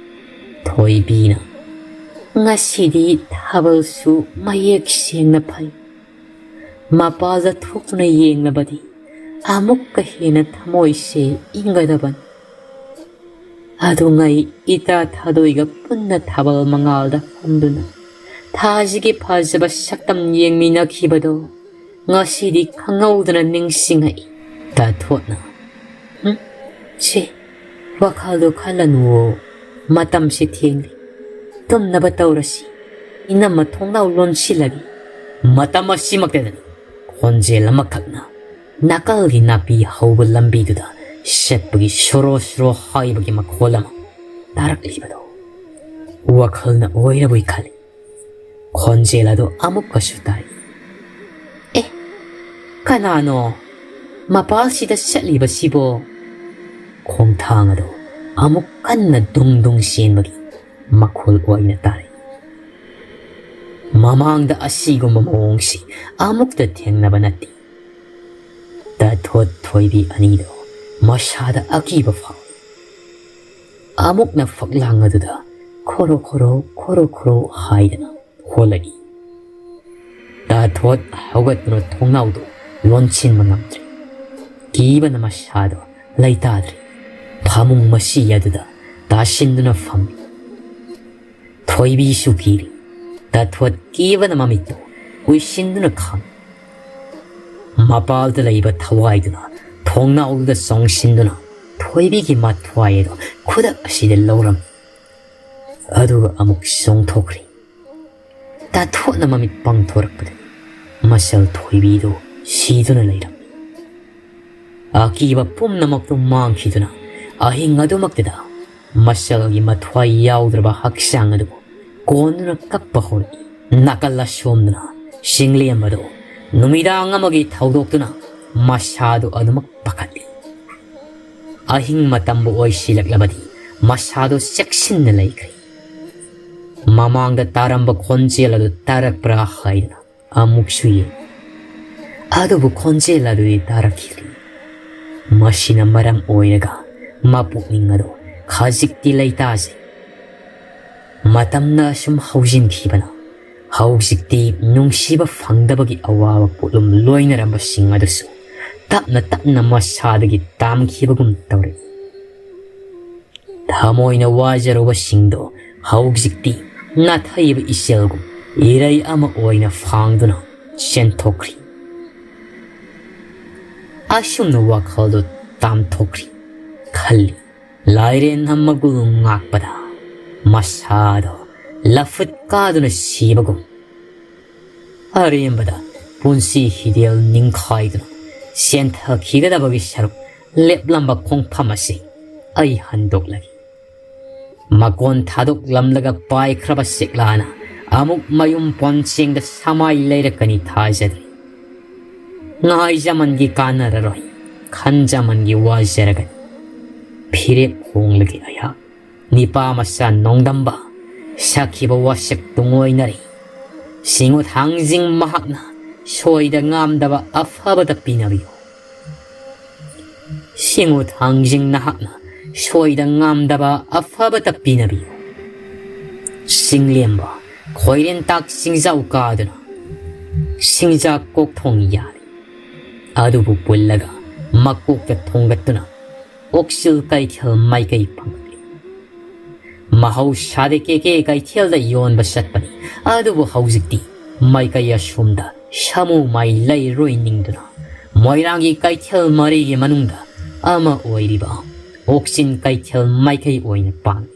ꯊꯣꯏꯕꯤꯅ, ꯉꯁꯤꯗꯤ ꯊꯥꯕꯜꯁꯨ ꯃꯌꯦꯛ ꯁꯦꯡꯅ ꯐꯩ꯫ ꯃꯄꯥꯜꯗ ꯊꯣꯛꯇꯨꯅ ꯌꯦꯡꯂꯕꯗꯤ ꯑꯃꯨꯛꯀ ꯍꯦꯟꯅ ꯊꯃꯣꯏꯁꯦ ꯏꯪꯒꯗꯕꯅꯤ꯫ ꯑꯗꯨꯉꯩ ꯏꯇꯥ ꯊꯥꯗꯣꯏꯒ ꯄꯨꯟꯅ ꯊꯥꯕꯜ ꯃꯉꯥꯜꯗ ꯐꯝꯗꯨꯅ ꯊꯥꯁꯤꯒꯤ ꯐꯖꯕ ꯁꯛꯇꯝ ꯌꯦꯡꯃꯤꯟꯅꯈꯤꯕꯗꯣ ꯉꯁꯤꯗꯤ ꯈꯪꯍꯧꯗꯅ ꯅꯤꯡꯁꯤꯡꯉꯛꯏ꯫ ꯇꯥꯊꯣꯠꯅ, "ꯍꯨꯝ, ꯁꯦ, ꯋꯥꯈꯜꯗꯣ ꯈꯜꯂꯅꯨꯋꯣ, ꯃꯇꯝꯁꯤ ꯊꯦꯡꯂꯤ, ꯇꯨꯝꯅꯕ ꯇꯧꯔꯁꯤ, ꯏꯅꯝꯃ ꯊꯣꯡꯅꯥꯎ ꯂꯣꯟꯁꯤꯜꯂꯒꯦ"꯫ ꯃꯇꯝ ꯑꯁꯤꯃꯛꯇꯗꯅꯤ ꯈꯣꯟꯖꯦꯜ ꯑꯃꯈꯛꯅ ꯅꯥꯀꯜꯒꯤ ꯅꯥꯄꯤ ꯍꯧꯕ ꯂꯝꯕꯤꯗꯨꯗ ꯁꯦꯠꯄꯒꯤ ꯁꯣꯔꯣ ꯁꯣꯔꯣ ꯍꯥꯏꯕꯒꯤ ꯃꯈꯣꯜ ꯑꯃ ꯇꯥꯔꯛꯂꯤꯕꯗꯣ꯫ ꯋꯥꯈꯜꯅ ꯑꯣꯏꯔꯕꯣꯏ ꯈꯜꯂꯤ꯫ ꯈꯣꯟꯖꯦꯜ ꯑꯗꯨ ꯑꯃꯨꯛꯀꯁꯨ ꯇꯥꯏ꯫ "ꯑꯦ, ꯀꯅꯥꯅꯣ ꯃꯄꯥꯜꯁꯤꯗ ꯆꯠꯂꯤꯕꯁꯤꯕꯣ?" ꯈꯣꯡꯊꯥꯡ ꯑꯗꯨ ꯑꯃꯨꯛ ꯀꯟꯅ ꯗꯨꯡ ꯗꯨꯡ ꯆꯦꯟꯕꯒꯤ ꯃꯈꯣꯜ ꯑꯣꯏꯅ ꯇꯥꯔꯛꯏ꯫ ꯃꯃꯥꯡꯗ ꯑꯁꯤꯒꯨꯝꯕ ꯃꯑꯣꯡꯁꯤ ꯑꯃꯨꯛꯇ ꯊꯦꯡꯅꯕ ꯅꯠꯇꯦ꯫ ꯇꯥꯊꯣꯠ ꯊꯣꯏꯕꯤ ꯑꯅꯤꯗꯣ ꯃꯁꯥꯗ ꯑꯀꯤꯕ ꯐꯥꯎꯏ꯫ ꯑꯃꯨꯛꯅ ꯐꯛꯂꯥꯡ ꯑꯗꯨꯗ ꯈꯣꯔꯣ ꯈꯣꯔꯣ, ꯈꯣꯔꯣ ꯈꯣꯔꯣ ꯍꯥꯏꯗꯅ ꯍꯣꯜꯂꯛꯏ꯫ ꯇꯥꯊꯣꯠ ꯍꯧꯒꯠꯇꯨꯅ ꯊꯣꯡꯅꯥꯎꯗꯨ ꯂꯣꯟꯁꯤꯟꯕ ꯉꯝꯗ꯭ꯔꯦ꯫ ꯀꯤꯕꯅ ꯃꯁꯥꯗꯣ ꯂꯩꯇꯥꯗ꯭ꯔꯦ꯫ ꯐꯃꯨꯡ ꯃꯁꯤ ꯑꯗꯨꯗ ꯇꯥꯁꯤꯟꯗꯨꯅ ꯐꯝꯃꯤ꯫ ꯊꯣꯏꯕꯤꯁꯨ ꯀꯤꯔꯤ꯫ ꯇꯥꯊꯣꯠ ꯀꯤꯕꯅ ꯃꯃꯤꯠꯇꯨ ꯎꯏꯁꯤꯟꯗꯨꯅ ꯈꯥꯡꯉꯤ꯫ ꯃꯄꯥꯜꯗ ꯂꯩꯕ ꯊꯋꯥꯏꯗꯨꯅ ꯊꯣꯡꯅꯥꯎꯗꯨꯗ ꯆꯣꯡꯁꯤꯟꯗꯨꯅ ꯊꯣꯏꯕꯤꯒꯤ ꯃꯊ꯭ꯋꯥꯏ ꯑꯗꯨ ꯈꯨꯗꯛ ꯑꯁꯤꯗ ꯂꯧꯔꯝꯃꯤ꯫ ꯑꯗꯨꯒ ꯑꯃꯨꯛ ꯆꯣꯡꯊꯣꯛꯈ꯭ꯔꯦ꯫ ꯇꯥꯊꯣꯠꯅ ꯃꯃꯤꯠ ꯄꯥꯡꯊꯣꯔꯛꯄꯗ ꯃꯆꯜ ꯊꯣꯏꯕꯤꯗꯨ ꯁꯤꯗꯨꯅ ꯂꯩꯔꯝꯃꯤ꯫ ꯑꯀꯤꯕ ꯄꯨꯝꯅꯃꯛꯇꯨ ꯃꯥꯡꯈꯤꯗꯨꯅ ꯑꯍꯤꯡ ꯑꯗꯨꯃꯛꯇꯗ ꯃꯆꯜꯒꯤ ꯃꯊ꯭ꯋꯥꯏ ꯌꯥꯎꯗ꯭ꯔꯕ ꯍꯛꯆꯥꯡ ꯑꯗꯨꯕꯨ ꯀꯣꯟꯗꯨꯅ ꯀꯞꯄ ꯍꯧꯔꯛꯏ꯫ ꯅꯥꯀꯜ ꯑꯁꯣꯝꯗꯅ ꯆꯤꯡꯂꯦꯝꯕꯗꯣ ꯅꯨꯃꯤꯗꯥꯡ ꯑꯃꯒꯤ ꯊꯧꯗꯣꯛꯇꯨꯅ ꯃꯁꯥꯗꯨ ꯑꯗꯨꯃꯛ ꯄꯥꯈꯠꯂꯤ꯫ ꯑꯍꯤꯡ ꯃꯇꯝꯕꯨ ꯑꯣꯏꯁꯤꯜꯂꯛꯂꯕꯗꯤ ꯃꯁꯥꯗꯨ ꯆꯦꯛꯁꯤꯟꯅ ꯂꯩꯈ꯭ꯔꯦ꯫ ꯃꯃꯥꯡꯗ ꯇꯥꯔꯝꯕ ꯈꯣꯟꯖꯦꯜ ꯑꯗꯨ ꯇꯥꯔꯛꯄ꯭ꯔꯥ ꯍꯥꯏꯗꯨꯅ ꯑꯃꯨꯛꯁꯨ ꯌꯦꯡꯏ꯫ ꯑꯗꯨꯕꯨ ꯈꯣꯟꯖꯦꯜ ꯑꯗꯨꯗꯤ ꯇꯥꯔꯛꯈꯤꯗꯦ꯫ ꯃꯁꯤꯅ ꯃꯔꯝ ꯑꯣꯏꯔꯒ ꯃꯄꯨꯛꯅꯤꯡ ꯑꯗꯨ ꯈꯖꯤꯛꯇꯤ ꯂꯩꯇꯥꯖꯩ꯫ ꯃꯇꯝꯅ ꯑꯁꯨꯝ ꯍꯧꯖꯤꯟꯈꯤꯕꯅ ꯍꯧꯖꯤꯛꯇꯤ ꯅꯨꯡꯁꯤꯕ ꯐꯪꯗꯕꯒꯤ ꯑꯋꯥꯕ ꯄꯣꯠꯂꯨꯝ ꯂꯣꯏꯅꯔꯝꯕꯁꯤꯡ ꯑꯗꯨꯁꯨ ꯇꯞꯅ ꯇꯞꯅ ꯃꯁꯥꯗꯒꯤ ꯇꯥꯝꯈꯤꯕꯒꯨꯝ ꯇꯧꯔꯛꯏ꯫ ꯊꯃꯣꯏꯅ ꯋꯥꯖꯔꯨꯕꯁꯤꯡꯗꯣ ꯍꯧꯖꯤꯛꯇꯤ ꯅꯥꯊꯩꯕ ꯏꯆꯦꯜꯒꯨꯝ ꯏꯔꯩ ꯑꯃ ꯑꯣꯏꯅ ꯐꯥꯡꯗꯨꯅ ꯆꯦꯟꯊꯣꯛꯈ꯭ꯔꯤ꯫ ꯑꯁꯨꯝꯅ ꯋꯥꯈꯜꯗꯣ ꯇꯥꯝꯊꯣꯛꯈ꯭ꯔꯤ ꯈꯜꯂꯤ꯫ ꯂꯥꯏꯔꯦꯟ ꯑꯃ ꯃꯒꯨꯜ ꯉꯥꯛꯄꯗ ꯃꯁꯥꯗꯣ ꯂꯐꯨꯠ ꯀꯥꯗꯨꯅ ꯁꯤꯕꯒꯨꯝ ꯑꯔꯦꯝꯕꯗ ꯄꯨꯟꯁꯤ ꯍꯤꯗꯦꯜ ꯅꯤꯡꯈꯥꯏꯗꯨꯅ ꯆꯦꯟꯊꯈꯤꯒꯗꯕꯒꯤ ꯁꯔꯨꯛ ꯂꯦꯞꯂꯝꯕ ꯈꯣꯡꯐꯝ ꯑꯁꯤ ꯑꯩ ꯍꯟꯗꯣꯛꯂꯒꯦ꯫ ꯃꯀꯣꯟ ꯊꯥꯗꯣꯛꯂꯝꯂꯒ ꯄꯥꯏꯈ꯭ꯔꯕ ꯁꯤꯛꯂꯥꯅ ꯑꯃꯨꯛ ꯃꯌꯨꯝ ꯄꯣꯟꯁꯦꯡꯗ ꯁꯃꯥꯏ ꯂꯩꯔꯛꯀꯅꯤ ꯊꯥꯖꯗꯦ꯫ ꯉꯥꯏꯖꯃꯟꯒꯤ ꯀꯥꯟꯅꯔꯔꯣꯏ, ꯈꯟꯖꯃꯟꯒꯤ ꯋꯥꯖꯔꯒꯅꯤ꯫ ꯐꯤꯔꯦꯞ ꯍꯣꯡꯂꯒꯦ ꯑꯩꯍꯥꯛ꯫ ꯅꯤꯄꯥ ꯃꯆꯥ ꯅꯣꯡꯗꯝꯕ ꯁꯥꯈꯤꯕ ꯋꯥꯁꯛ ꯇꯨꯡꯑꯣꯏꯅꯔꯤ꯫ ꯁꯤꯡꯉꯨ ꯊꯥꯡꯖꯤꯡ ꯃꯍꯥꯛꯅ ꯁꯣꯏꯗ ꯉꯥꯝꯗꯕ ꯑꯐꯕꯗ ꯄꯤꯅꯕꯤꯌꯨ꯫ ꯁꯤꯡꯉꯨ ꯊꯥꯡꯖꯤꯡ ꯅꯍꯥꯛꯅ ꯁꯣꯏꯗ ꯉꯥꯝꯗꯕ ꯑꯐꯕꯇ ꯄꯤꯅꯕꯤꯌꯨ꯫ ꯆꯤꯡꯂꯦꯝꯕ ꯈꯣꯏꯔꯦꯟꯇꯥꯛ ꯆꯤꯡꯖꯥꯎ ꯀꯥꯗꯨꯅ ꯁꯤꯡꯖꯥ ꯀꯣꯛꯊꯣꯡ ꯌꯥꯔꯤ꯫ ꯑꯗꯨꯕꯨ ꯄꯨꯜꯂꯒ ꯃꯀꯣꯛꯇ ꯊꯣꯡꯒꯠꯇꯨꯅ ꯑꯣꯛꯁꯤꯜ ꯀꯩꯊꯦꯜ ꯃꯥꯏꯀꯩ ꯐꯝꯂꯤ꯫ ꯃꯍꯧꯁꯥꯗ ꯀꯦꯀꯦ ꯀꯩꯊꯦꯜꯗ ꯌꯣꯟꯕ ꯆꯠꯄꯅꯤ꯫ ꯑꯗꯨꯕꯨ ꯍꯧꯖꯤꯛꯇꯤ ꯃꯥꯏꯀꯩ ꯑꯁꯣꯝꯗ ꯁꯥꯃꯨ ꯃꯥꯏ ꯂꯩꯔꯣꯏ ꯅꯤꯡꯗꯨꯅ ꯃꯣꯏꯔꯥꯡꯒꯤ ꯀꯩꯊꯦꯜ ꯃꯔꯤꯒꯤ ꯃꯅꯨꯡꯗ ꯑꯃ ꯑꯣꯏꯔꯤꯕ ꯑꯣꯛꯆꯤꯟ ꯀꯩꯊꯦꯜ ꯃꯥꯏꯀꯩ ꯑꯣꯏꯅ ꯄꯥꯡꯏ꯫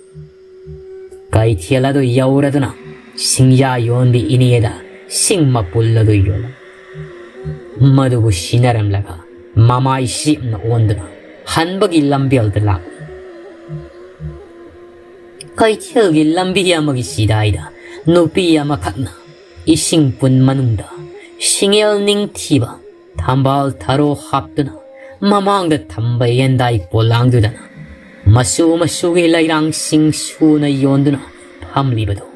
ꯀꯩꯊꯦꯜ ꯑꯗꯨ ꯌꯧꯔꯗꯨꯅ ꯁꯤꯡꯌꯥ ꯌꯣꯟꯕꯤ ꯏꯅꯦꯗ ꯁꯤꯡ ꯃꯄꯨꯜ ꯑꯗꯨ ꯌꯣꯜꯂꯝꯃꯤ꯫ ꯃꯗꯨꯕꯨ ꯁꯤꯟꯅꯔꯝꯂꯒ ꯃꯃꯥꯏ ꯁꯤꯞꯅ ꯑꯣꯟꯗꯨꯅ ꯍꯟꯕꯒꯤ ꯂꯝꯕꯦꯜꯗ ꯂꯥꯛꯂꯤ꯫ ꯀꯩꯊꯦꯜꯒꯤ ꯂꯝꯕꯤ ꯑꯃꯒꯤ ꯆꯤꯗꯥꯏꯗ ꯅꯨꯄꯤ ꯑꯃꯈꯛꯅ ꯏꯁꯤꯡ ꯄꯨꯟ ꯃꯅꯨꯡꯗ ꯁꯤꯡꯉꯦꯜ ꯅꯤꯡꯊꯤꯕ ꯊꯝꯕꯥꯜ ꯊꯔꯣ ꯍꯥꯞꯇꯨꯅ ꯃꯃꯥꯡꯗ ꯊꯝꯕ ꯌꯦꯟꯗꯥꯏ ꯄꯣꯂꯥꯡꯗꯨꯗꯅ ꯃꯆꯨ ꯃꯆꯨꯒꯤ ꯂꯩꯔꯥꯡꯁꯤꯡ ꯁꯨꯅ ꯌꯣꯟꯗꯨꯅ ꯐꯝꯂꯤꯕꯗꯨ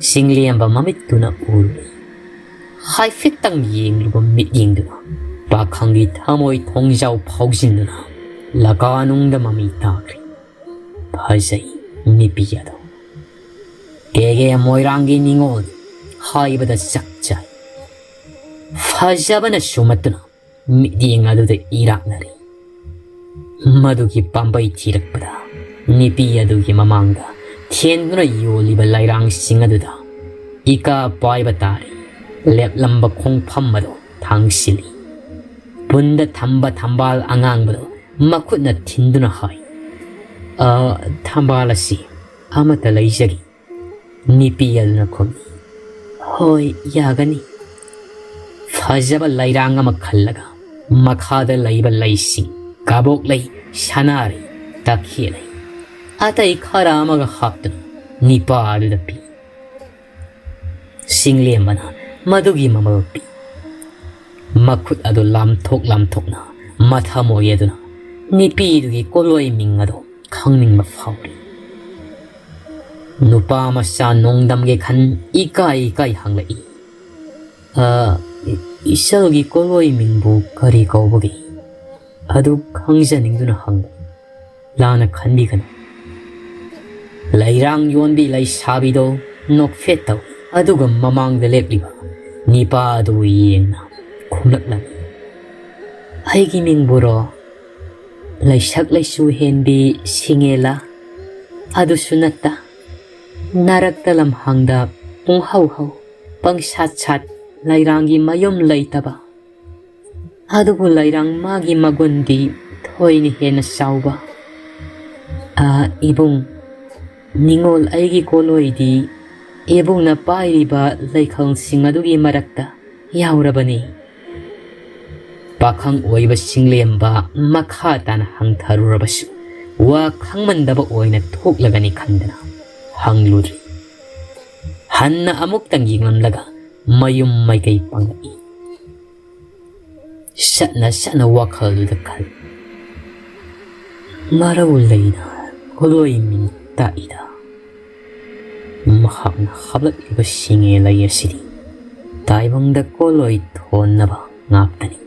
ꯆꯤꯡꯂꯦꯝꯕ ꯃꯃꯤꯠꯇꯨꯅ ꯎꯔꯨꯏ꯫ ꯍꯥꯏꯐꯦꯠꯇꯪ ꯌꯦꯡꯂꯨꯕ ꯃꯤꯠꯌꯦꯡꯗꯨꯅ ꯄꯥꯈꯪꯒꯤ ꯊꯃꯣꯏ ꯊꯣꯡꯖꯥꯎ ꯐꯥꯎꯖꯤꯟꯗꯨꯅ ꯂꯀꯥꯅꯨꯡꯗ ꯃꯃꯤ ꯇꯥꯈ꯭ꯔꯦ꯫ ꯐꯖꯩ ꯅꯨꯄꯤ ꯑꯗꯣ꯫ ꯀꯦꯒꯦ ꯃꯣꯏꯔꯥꯡꯒꯤ ꯅꯤꯉꯣꯜ ꯍꯥꯏꯕꯗ ꯆꯞ ꯆꯥꯏ꯫ ꯐꯖꯕꯅ ꯁꯨꯝꯍꯠꯇꯨꯅ ꯃꯤꯠꯌꯦꯡ ꯑꯗꯨꯗ ꯏꯔꯥꯛꯅꯔꯤ꯫ ꯃꯗꯨꯒꯤ ꯄꯥꯝꯕꯩ ꯊꯤꯔꯛꯄꯗ ꯅꯨꯄꯤ ꯑꯗꯨꯒꯤ ꯃꯃꯥꯡꯗ ꯊꯦꯟꯗꯨꯅ ꯌꯣꯜꯂꯤꯕ ꯂꯩꯔꯥꯡꯁꯤꯡ ꯑꯗꯨꯗ ꯏꯀꯥ ꯄꯥꯏꯕ ꯇꯥꯔꯦ꯫ ꯂꯦꯞꯂꯝꯕ ꯈꯣꯡꯐꯝ ꯑꯗꯨ ꯊꯥꯡꯁꯤꯜꯂꯤ꯫ ꯄꯨꯟꯗ ꯊꯝꯕ ꯊꯝꯕꯥꯜ ꯑꯉꯥꯡꯕꯗꯨ ꯃꯈꯨꯠꯅ ꯊꯤꯟꯗꯨꯅ ꯍꯥꯏ, "ꯑ, ꯊꯝꯕꯥꯜ ꯑꯁꯤ ꯑꯃꯠꯇ ꯂꯩꯖꯒꯦ?" ꯅꯨꯄꯤ ꯑꯗꯨꯅ ꯈꯨꯝꯃꯤ, "ꯍꯣꯏ, ꯌꯥꯒꯅꯤ꯫" ꯐꯖꯕ ꯂꯩꯔꯥꯡ ꯑꯃ ꯈꯜꯂꯒ ꯃꯈꯥꯗ ꯂꯩꯕ ꯂꯩꯁꯤꯡ, ꯀꯕꯣꯛ ꯂꯩ, ꯁꯅꯥꯔꯩ, ꯇꯈꯦꯜ ꯂꯩ, ꯑꯇꯩ ꯈꯔ ꯑꯃꯒ ꯍꯥꯞꯇꯨꯅ ꯅꯨꯄꯥ ꯑꯗꯨꯗ ꯄꯤ꯫ ꯆꯤꯡꯂꯦꯝꯕꯅ ꯃꯗꯨꯒꯤ ꯃꯃꯜ ꯄꯤ꯫ ꯃꯈꯨꯠ ꯑꯗꯨ ꯂꯥꯝꯊꯣꯛ ꯂꯥꯝꯊꯣꯛꯅ ꯃꯊꯃꯣꯏ ꯑꯗꯨꯅ ꯅꯨꯄꯤꯗꯨꯒꯤ ꯀꯣꯂꯣꯏ ꯃꯤꯡ ꯑꯗꯨ ꯈꯪꯅꯤꯡꯕ ꯐꯥꯎꯔꯤ꯫ ꯅꯨꯄꯥ ꯃꯆꯥ ꯅꯣꯡꯗꯝꯒꯦ ꯈꯟ ꯏꯀꯥꯏ ꯏꯀꯥꯏ ꯍꯪꯂꯛꯏ, "ꯑ, ꯏ-, ꯏꯆꯜꯒꯤ ꯀꯣꯂꯣꯏ ꯃꯤꯡꯕꯨ ꯀꯔꯤ ꯀꯧꯕꯒꯦ?" ꯑꯗꯨ ꯈꯪꯖꯅꯤꯡꯗꯨꯅ ꯍꯪꯕ꯫ ꯂꯥꯟꯅ ꯈꯟꯕꯤꯒꯅꯨ꯫ ꯂꯩꯔꯥꯡ ꯌꯣꯟꯕꯤ ꯂꯩꯁꯥꯕꯤꯗꯣ ꯅꯣꯛꯐꯦꯠ ꯇꯧꯏ, ꯑꯗꯨꯒ ꯃꯃꯥꯡꯗ ꯂꯦꯞꯂꯤꯕ ꯅꯤꯄꯥ ꯑꯗꯨ ꯌꯦꯡꯅ ꯈꯨꯝꯂꯛꯂꯝꯃꯤ, "ꯑꯩꯒꯤ ꯃꯤꯡꯕꯨꯔꯣ? ꯂꯩꯁꯛ ꯂꯩꯁꯨ ꯍꯦꯟꯕꯤ ꯁꯤꯡꯉꯦꯂꯥ? ꯑꯗꯨꯁꯨ ꯅꯠꯇ, ꯅꯥꯔꯛꯇ ꯂꯝꯍꯥꯡꯗ ꯄꯨꯡꯍꯧ ꯍꯧ, ꯄꯪꯁꯥꯠ ꯁꯥꯠ, ꯂꯩꯔꯥꯡꯒꯤ ꯃꯌꯨꯝ ꯂꯩꯇꯕ꯫ ꯑꯗꯨꯕꯨ ꯂꯩꯔꯥꯡ ꯃꯥꯒꯤ ꯃꯒꯨꯟꯗꯤ ꯊꯣꯏꯅ ꯍꯦꯟꯅ ꯆꯥꯎꯕ꯫ ꯑꯥ, ꯏꯕꯨꯡ, ꯅꯤꯉꯣꯜ ꯑꯩꯒꯤ ꯀꯣꯂꯣꯏꯗꯤ ꯏꯕꯨꯡꯅ ꯄꯥꯏꯔꯤꯕ ꯂꯩꯈꯜꯁꯤꯡ ꯑꯗꯨꯒꯤ ꯃꯔꯛꯇ ꯌꯥꯎꯔꯕꯅꯤ꯫" ꯄꯥꯈꯪ ꯑꯣꯏꯕ ꯆꯤꯡꯂꯦꯝꯕ ꯃꯈꯥ ꯇꯥꯅ ꯍꯪꯊꯔꯨꯔꯕꯁꯨ ꯋꯥ ꯈꯪꯃꯟꯗꯕ ꯑꯣꯏꯅ ꯊꯣꯛꯂꯒꯅꯤ ꯈꯟꯗꯅ ꯍꯪꯂꯨꯗ꯭ꯔꯤ꯫ ꯍꯟꯅ ꯑꯃꯨꯛꯇꯪ ꯌꯦꯡꯂꯝꯂꯒ ꯃꯌꯨꯝ ꯃꯥꯏꯀꯩ ꯄꯥꯡꯂꯛꯏ꯫ ꯁꯠꯅ ꯁꯠꯅ ꯋꯥꯈꯜꯗꯨꯗ ꯈꯜꯂꯤ꯫ ꯃꯔꯧ ꯂꯩꯅ ꯀꯣꯂꯣꯏ ꯃꯤꯡ ꯇꯥꯛꯏꯗ꯫ ꯃꯍꯥꯛꯅ ꯍꯥꯞꯂꯛꯂꯤꯕ ꯁꯤꯡꯉꯦ ꯂꯩ ꯑꯁꯤꯗꯤ ꯇꯥꯏꯕꯪꯗ ꯀꯣꯂꯣꯏ ꯊꯣꯟꯅꯕ ꯉꯥꯛꯇꯅꯤ꯫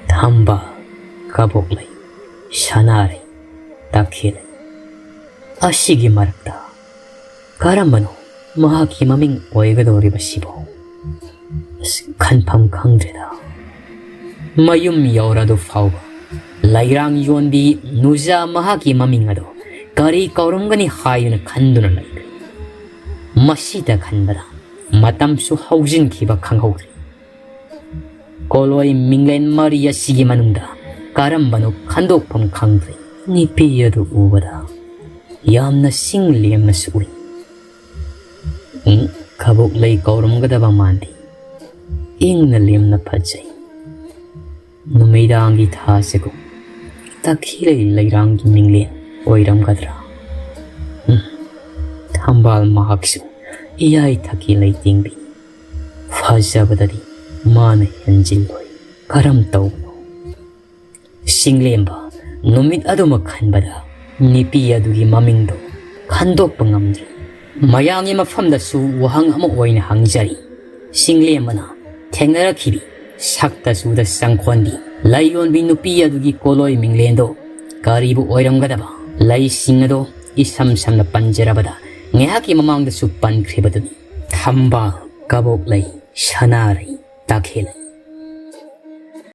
ꯊꯝꯕꯥꯜ, ꯀꯕꯣꯛꯂꯩ, ꯁꯅꯥꯔꯩ, ꯇꯈꯦꯜꯂꯩ꯫ ꯑꯁꯤꯒꯤ ꯃꯔꯛꯇ ꯀꯔꯝꯕꯅꯣ ꯃꯍꯥꯛꯀꯤ ꯃꯃꯤꯡ ꯑꯣꯏꯒꯗꯧꯔꯤꯕꯁꯤꯕꯣ? ꯑꯁ, ꯈꯟꯐꯝ ꯈꯪꯗ꯭ꯔꯦꯗ꯫ ꯃꯌꯨꯝ ꯌꯧꯔꯗꯨ ꯐꯥꯎꯕ ꯂꯩꯔꯥꯡ ꯌꯣꯟꯕꯤ ꯅꯨꯖꯥ ꯃꯍꯥꯛꯀꯤ ꯃꯃꯤꯡ ꯑꯗꯣ ꯀꯔꯤ ꯀꯧꯔꯝꯒꯅꯤ ꯍꯥꯏꯗꯨꯅ ꯈꯟꯗꯨꯅ ꯂꯩꯈ꯭ꯔꯦ꯫ ꯃꯁꯤꯗ ꯈꯟꯕꯗ ꯃꯇꯝꯁꯨ ꯍꯧꯖꯤꯟꯈꯤꯕ ꯈꯪꯍꯧꯗ꯭ꯔꯦ꯫ ꯀꯣꯂꯣꯏ ꯃꯤꯡꯂꯦꯟ ꯃꯔꯤ ꯑꯁꯤꯒꯤ ꯃꯅꯨꯡꯗ ꯀꯔꯝꯕꯅꯣ ꯈꯟꯗꯣꯛꯐꯝ ꯈꯪꯗ꯭ꯔꯦ꯫ ꯅꯨꯄꯤ ꯑꯗꯨ ꯎꯕꯗ ꯌꯥꯝꯅ ꯁꯤꯡ ꯂꯦꯝꯅꯁꯨ ꯎꯏ꯫ ꯎꯝ, ꯀꯕꯣꯛꯂꯩ ꯀꯧꯔꯝꯒꯗꯕ ꯃꯥꯟꯗꯦ꯫ ꯏꯪꯅ ꯂꯦꯝꯅ ꯐꯖꯩ꯫ ꯅꯨꯃꯤꯗꯥꯡꯒꯤ ꯊꯥꯁꯤꯒꯨꯝ ꯇꯈꯦꯜꯂꯩ ꯂꯩꯔꯥꯡꯒꯤ ꯃꯤꯡꯂꯦꯟ ꯑꯣꯏꯔꯝꯒꯗ꯭ꯔꯥ? ꯎꯝ, ꯊꯝꯕꯥꯜ ꯃꯍꯥꯛꯁꯨ ꯏꯌꯥꯏ ꯊꯛꯀꯤ ꯂꯩꯇꯦꯡꯕꯤ꯫ ꯐꯖꯕꯗꯗꯤ ꯃꯥꯅ ꯍꯦꯟꯖꯤꯜꯂꯣꯏ꯫ ꯀꯔꯝ ꯇꯧꯕꯅꯣ? ꯁꯤꯡꯂꯦꯝꯕ ꯅꯨꯃꯤꯠ ꯑꯗꯨꯃꯛ ꯈꯟꯕꯗ ꯅꯨꯄꯤ ꯑꯗꯨꯒꯤ ꯃꯃꯤꯡꯗꯨ ꯈꯟꯗꯣꯛꯄ ꯉꯝꯗ꯭ꯔꯦ꯫ ꯃꯌꯥꯝꯒꯤ ꯃꯐꯝꯗꯁꯨ ꯋꯥꯍꯪ ꯑꯃ ꯑꯣꯏꯅ ꯍꯪꯖꯔꯤ꯫ ꯁꯤꯡꯂꯦꯝꯕꯅ ꯊꯦꯡꯅꯔꯛꯈꯤꯕꯤ ꯁꯛꯇ ꯆꯨꯗ ꯆꯪꯈꯣꯟꯕꯤ ꯂꯩ ꯌꯣꯟꯕꯤ ꯅꯨꯄꯤ ꯑꯗꯨꯒꯤ ꯀꯣꯂꯣꯏ ꯃꯤꯡꯂꯦꯟꯗꯣ ꯀꯔꯤꯕꯨ ꯑꯣꯏꯔꯝꯒꯗꯕ? ꯂꯩꯁꯤꯡ ꯑꯗꯣ ꯏꯁꯝ ꯁꯝꯅ ꯄꯟꯖꯔꯕꯗ ꯉꯥꯏꯍꯥꯛꯀꯤ ꯃꯃꯥꯡꯗꯁꯨ ꯄꯟꯈ꯭ꯔꯤꯕꯗꯨꯅꯤ꯫ ꯊꯝꯕꯥꯜ, ꯀꯕꯣꯛꯂꯩ, ꯁꯅꯥꯔꯩ, ꯇꯈꯦꯜꯂꯩ꯫